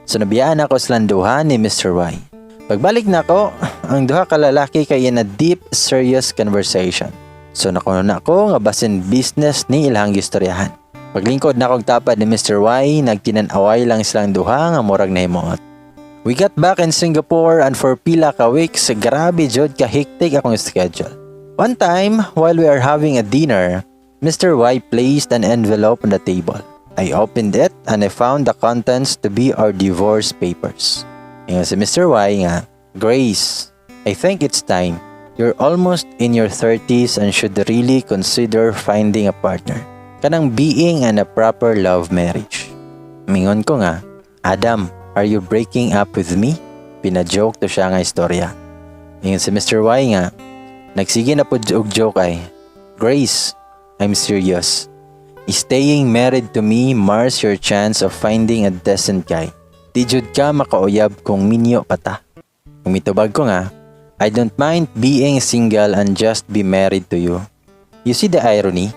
So nabiyaan ako silang duha ni Mr. Y. Pagbalik nako, ang duha ka lalaki kay in a deep, serious conversation. So nakahuna ko nga basin business ni ilang gistoryahan. Paglingkod nako og tapad ni Mr. Y, nagtinan-away lang silang duha nga murag nahimuot. We got back in Singapore and for pila ka weeks, grabe jud ka hectic akong schedule. One time, while we are having a dinner, Mr. Y placed an envelope on the table. I opened it and I found the contents to be our divorce papers. Ingon si Mr. Y nga, "Grace, I think it's time. You're almost in your 30s and should really consider finding a partner. Kanang being in a proper love marriage." Mingon ko nga, "Adam, are you breaking up with me?" Pina-joke to siya nga istorya. Ingon si Mr. Y nga, nagsige na po og joke ay, "Grace, I'm serious. Staying married to me mars your chance of finding a decent guy. Di jud ka makauyab kung minyo pa ta." Ug mitubag ko nga, "I don't mind being single and just be married to you. You see the irony?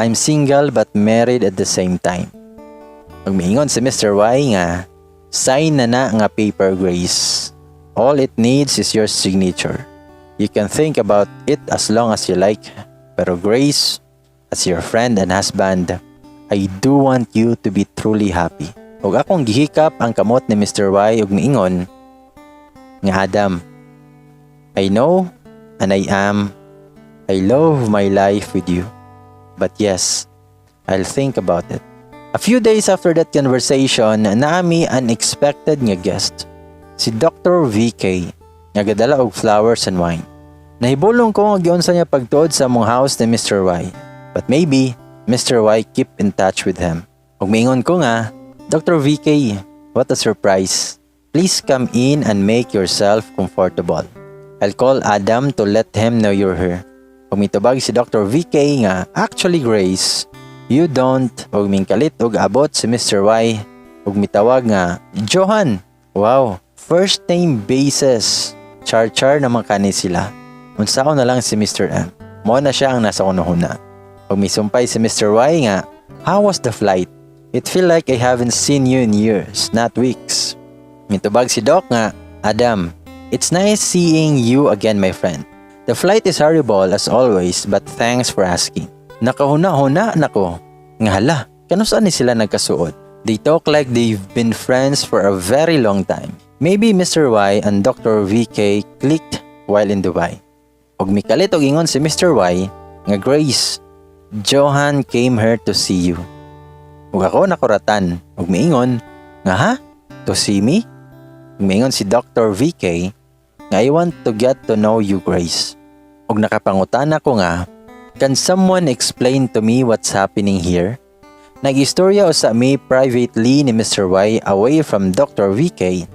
I'm single but married at the same time." Ug miingon si Mr. Y nga, "Sign na na nga paper, Grace. All it needs is your signature. You can think about it as long as you like. Pero Grace, as your friend and husband, I do want you to be truly happy." Ug akong gihikap ang kamot ni Mr. Y ug miingon nga, "Adam, I know and I am. I love my life with you. But yes, I'll think about it." A few days after that conversation, naa mi unexpected nga guest. Si Dr. VK, nga gadala og flowers and wine. Nahibulong ko nga giunsa niya pagtuod sa among house ni Mr. Y. But maybe, Mr. Y keep in touch with him. Ug miingon ko nga, "Dr. VK, what a surprise. Please come in and make yourself comfortable. I'll call Adam to let him know you're here." Ug mitubag si Dr. VK nga, "Actually, Grace, you don't," ug mingkalit og abot si Mr. Y ug mitawag nga, "Johan!" Wow, first name basis. Char-char naman kani sila. Unsaon na lang si Mr. M? Mao na siya ang nasa hunahuna. Ug misumpay si Mr. Y nga, "How was the flight? It feel like I haven't seen you in years, not weeks." Mitubag si Doc nga, "Adam, it's nice seeing you again, my friend. The flight is horrible as always, but thanks for asking." Nakahuna-huna nako. Nga hala, kanus-a ni sila nagkasuod? They talk like they've been friends for a very long time. Maybe Mr. Y and Dr. VK clicked while in Dubai. Ug mikalit og ingon si Mr. Y nga, "Grace, Johan came here to see you." Ug ako nakuratan ug miingon nga, "Ha? To see me?" Ug miingon si Dr. VK nga, "I want to get to know you, Grace." Ug nakapangutana ko nga, "Can someone explain to me what's happening here?" Nag-istorya usa mi privately ni Mr. Y away from Dr. VK.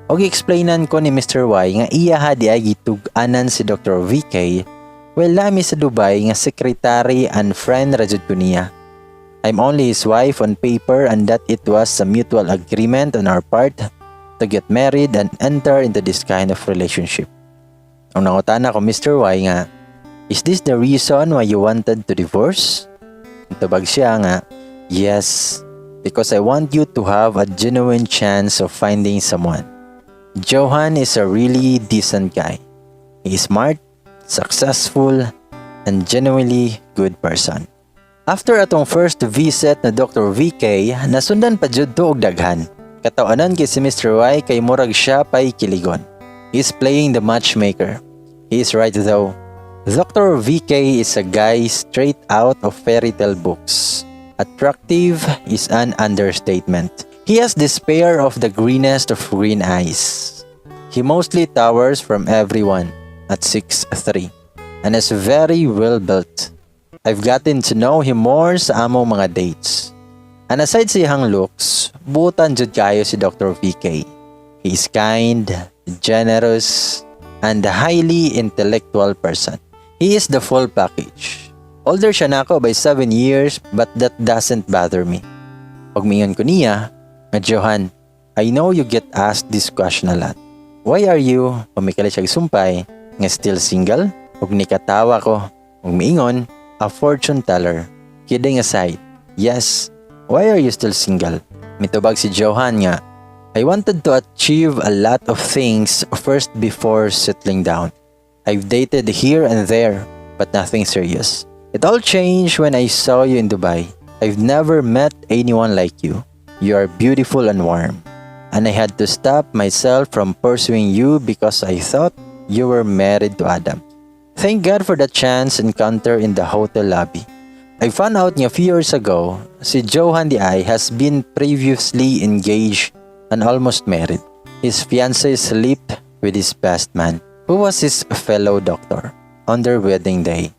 Og explainan ko ni Mr. Y nga iyaha di ay gitug-anan si Dr. VK while naa mi sa Dubai nga secretary and friend ra jud ko niya. I'm only his wife on paper and that it was a mutual agreement on our part to get married and enter into this kind of relationship. Ang nangutana ko Mr. Y nga, "Is this the reason why you wanted to divorce?" Tubag siya nga, "Yes, because I want you to have a genuine chance of finding someone. Johan is a really decent guy. He is smart, successful, and genuinely good person." After atong first visit na Dr. VK, nasundan pa jud to og daghan. Katawanan kay si Mr. Y kay murag siya pa'y kiligon. He's playing the matchmaker. He is right, though. Dr. VK is a guy straight out of fairy tale books. Attractive is an understatement. He has this pair of the greenest of green eyes. He mostly towers from everyone at 6'3" and is very well built. I've gotten to know him more sa among mga dates. And aside sa iyang looks, buotan jud kayo si Dr. VK. He is kind, generous, and a highly intellectual person. He is the full package. Older siya nako by 7 years, but that doesn't bother me. Pag miingon ko niya, nga, "Johan, I know you get asked this question a lot. Why are you," pamikali siya sumpay, "nga still single?" Ug nikatawa ko. Ug miingon, "A fortune teller. Kidding aside, yes, why are you still single?" Mitubag si Johan nga, "I wanted to achieve a lot of things first before settling down. I've dated here and there, but nothing serious. It all changed when I saw you in Dubai. I've never met anyone like you. You are beautiful and warm. And I had to stop myself from pursuing you because I thought you were married to Adam. Thank God for the chance encounter in the hotel lobby." I found out nga few years ago, si Johan diay has been previously engaged and almost married. His fiancée slept with his best man, who was his fellow doctor, on their wedding day.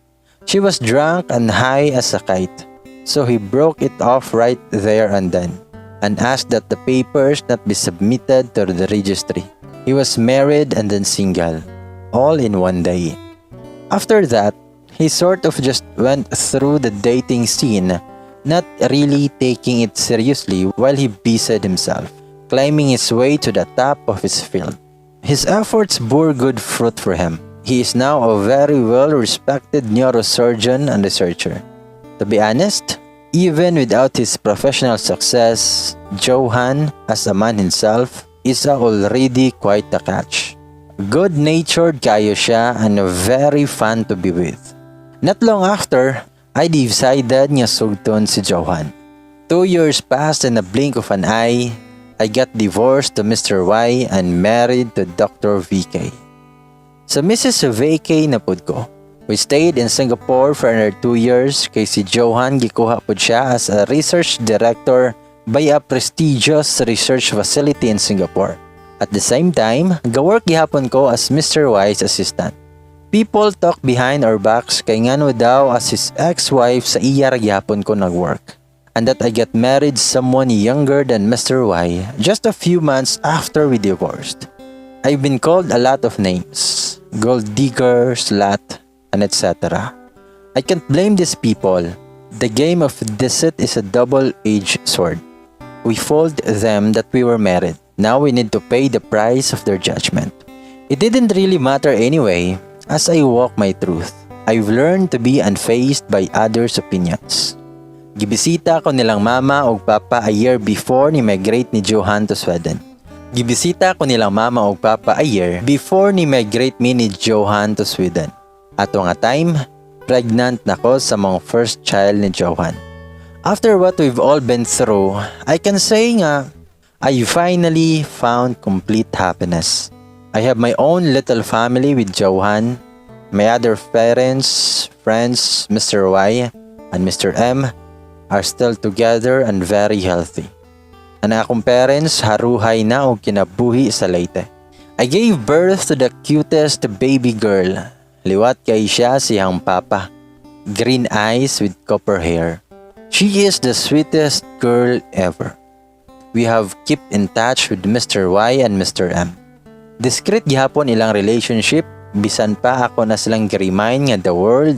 She was drunk and high as a kite, so he broke it off right there and then, and asked that the papers not be submitted to the registry. He was married and then single, all in one day. After that, he sort of just went through the dating scene, not really taking it seriously while he busied himself, climbing his way to the top of his field. His efforts bore good fruit for him. He is now a very well respected neurosurgeon and researcher. To be honest, even without his professional success, Johan, as a man himself, is already quite a catch. Good-natured kayo siya and very fun to be with. Not long after, I decided nga sugton si Johan. 2 years passed in a blink of an eye. I got divorced to Mr. Y and married to Dr. VK. Sa Mrs. VK na pud ko. We stayed in Singapore for another 2 years kay si Johan gikuha pud siya as a research director by a prestigious research facility in Singapore. At the same time, gawork gihapon ko as Mr. Y's assistant. People talk behind our backs kay ngano daw as his ex-wife sa iya ra gihapon ko nagwork. And that I get married someone younger than Mr. Y just a few months after we divorced. I've been called a lot of names: gold digger, slut, and etc. I can't blame these people. The game of deceit is a double-edged sword. We fooled them that we were married. Now we need to pay the price of their judgment. It didn't really matter anyway, as I walk my truth. I've learned to be unfazed by others' opinions. Gibisita ko nilang mama ug papa a year before ni migrate ni Johan to Sweden. Gibisita ko nilang mama ug papa a year before ni migrate mi ni Johan to Sweden. Ato nga time, pregnant na ko sa among first child ni Johan. After what we've all been through, I can say nga I finally found complete happiness. I have my own little family with Johan. My other parents, friends, Mr. Y and Mr. M are still together and very healthy. Ang akong parents haruhay na og kinabuhi sa Leyte. I gave birth to the cutest baby girl. Liwat kay siya siyang papa. Green eyes with copper hair. She is the sweetest girl ever. We have kept in touch with Mr. Y and Mr. M. Discreet gihapon ilang relationship, bisan pa ako na silang gi-remind nga the world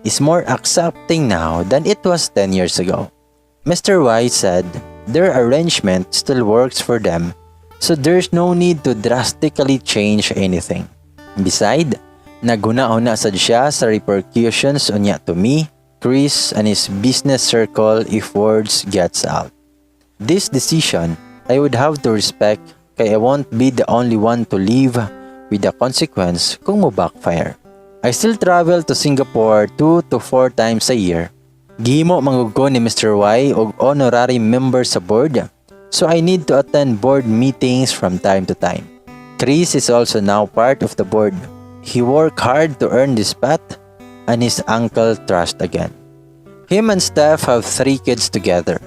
is more accepting now than it was 10 years ago. Mr. Y said their arrangement still works for them, so there's no need to drastically change anything. Beside, Naghuna-huna sad siya sa repercussions unya to me, Chris, and his business circle if words gets out. This decision, I would have to respect kay I won't be the only one to live with the consequence kung mo backfire. I still travel to Singapore two to four times a year. Gihimo man gud ko ni Mr. Y og honorary member sa board, so I need to attend board meetings from time to time. Chris is also now part of the board. He worked hard to earn this spot and his uncle trust again. Him and Steph have three kids together.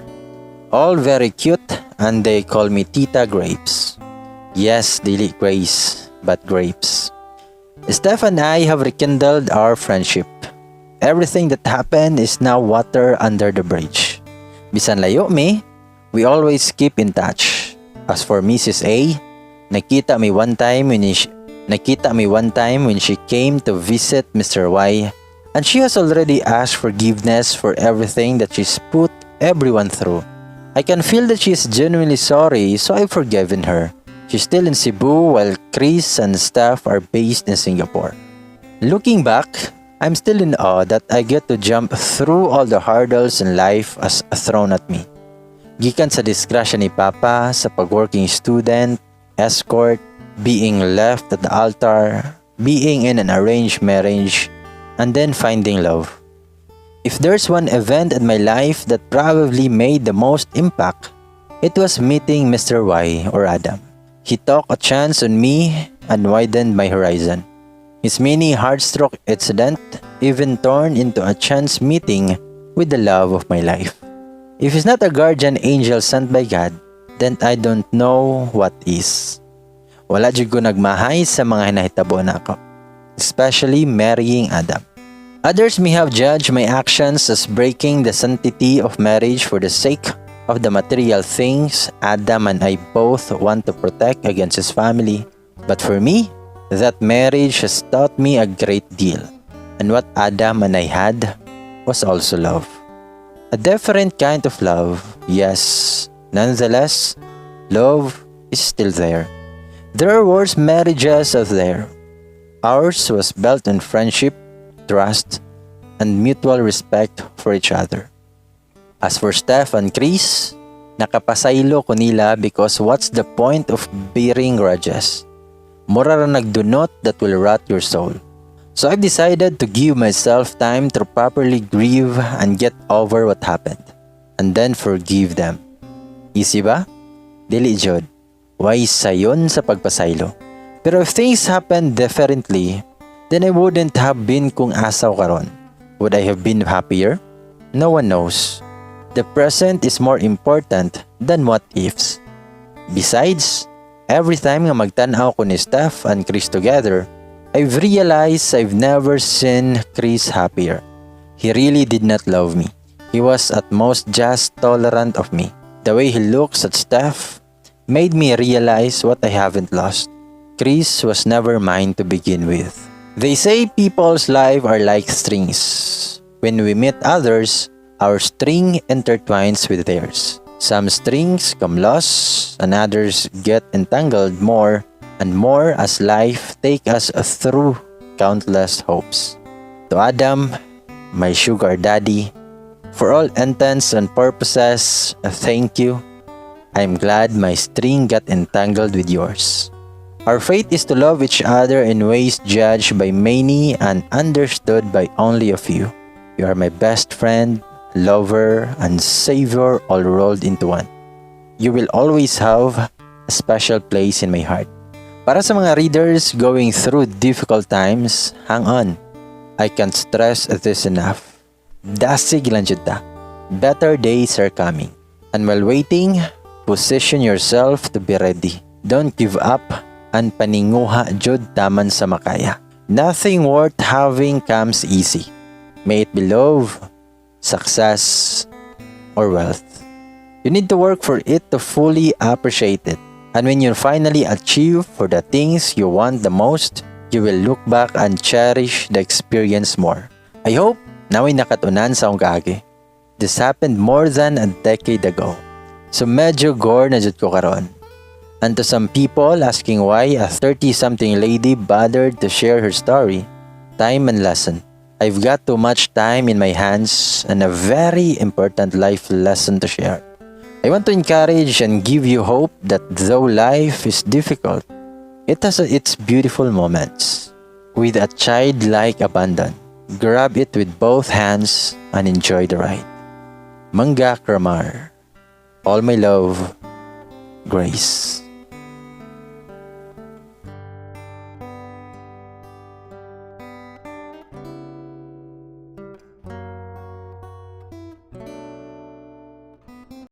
All very cute, and they call me Tita Grapes. Yes, dili Grace, but Grapes. Steph and I have rekindled our friendship. Everything that happened is now water under the bridge. Bisan layo mi, we always keep in touch. As for Mrs. A, nakita mi one time when she came to visit Mr. Y, and she has already asked forgiveness for everything that she's put everyone through. I can feel that she is genuinely sorry, so I've forgiven her. She's still in Cebu while Chris and Steph are based in Singapore. Looking back, I'm still in awe that I get to jump through all the hurdles in life as thrown at me. Gikan sa disgrasya ni Papa, sa pag-working student, escort, being left at the altar, being in an arranged marriage, and then finding love. If there's one event in my life that probably made the most impact, it was meeting Mr. Y or Adam. He took a chance on me and widened my horizon. His mini heartstroke incident even turned into a chance meeting with the love of my life. If he's not a guardian angel sent by God, then I don't know what is. Wala jud ko nagmahay sa mga nahitabo nako, especially marrying Adam. Others may have judged my actions as breaking the sanctity of marriage for the sake of the material things Adam and I both want to protect against his family. But for me, that marriage has taught me a great deal. And what Adam and I had was also love. A different kind of love, yes. Nonetheless, love is still there. There are worse marriages out there. Ours was built on friendship, trust, and mutual respect for each other. As for Steph and Chris, nakapasaylo ko nila because what's the point of bearing grudges? Mura ra nag dunot that will rot your soul. So I've decided to give myself time to properly grieve and get over what happened, and then forgive them. Easy ba? Dili jud. Way sayon sa pagpasaylo? Pero if things happened differently, then I wouldn't have been kung asa ko karon. Would I have been happier? No one knows. The present is more important than what ifs. Besides, every time nga magtan-aw ko ni Steph and Chris together, I've realized I've never seen Chris happier. He really did not love me. He was at most just tolerant of me. The way he looks at Steph made me realize what I haven't lost. Chris was never mine to begin with. They say people's life are like strings. When we meet others, our string intertwines with theirs. Some strings come loose and others get entangled more and more as life take us through countless hopes. To Adam, my sugar daddy, for all intents and purposes, thank you. I'm glad my string got entangled with yours. Our fate is to love each other in ways judged by many and understood by only a few. You are my best friend, lover, and savior all rolled into one. You will always have a special place in my heart. Para sa mga readers going through difficult times, hang on. I can't stress this enough. Dasig lang jud ta. Better days are coming. And while waiting, position yourself to be ready. Don't give up and paninguha jud taman sa makaya. Nothing worth having comes easy. May it be love, success, or wealth. You need to work for it to fully appreciate it. And when you finally achieve for the things you want the most, you will look back and cherish the experience more. I hope naa moy nakat-unan sa akong kaagi. This happened more than a decade ago. So medyo gore na jud ko karon. And to some people asking why a 30-something lady bothered to share her story, Time and lesson. I've got too much time in my hands and a very important life lesson to share. I want to encourage and give you hope that though life is difficult, it has its beautiful moments. With a childlike abandon, grab it with both hands and enjoy the ride. Mangga Kramar. All my love, Grace.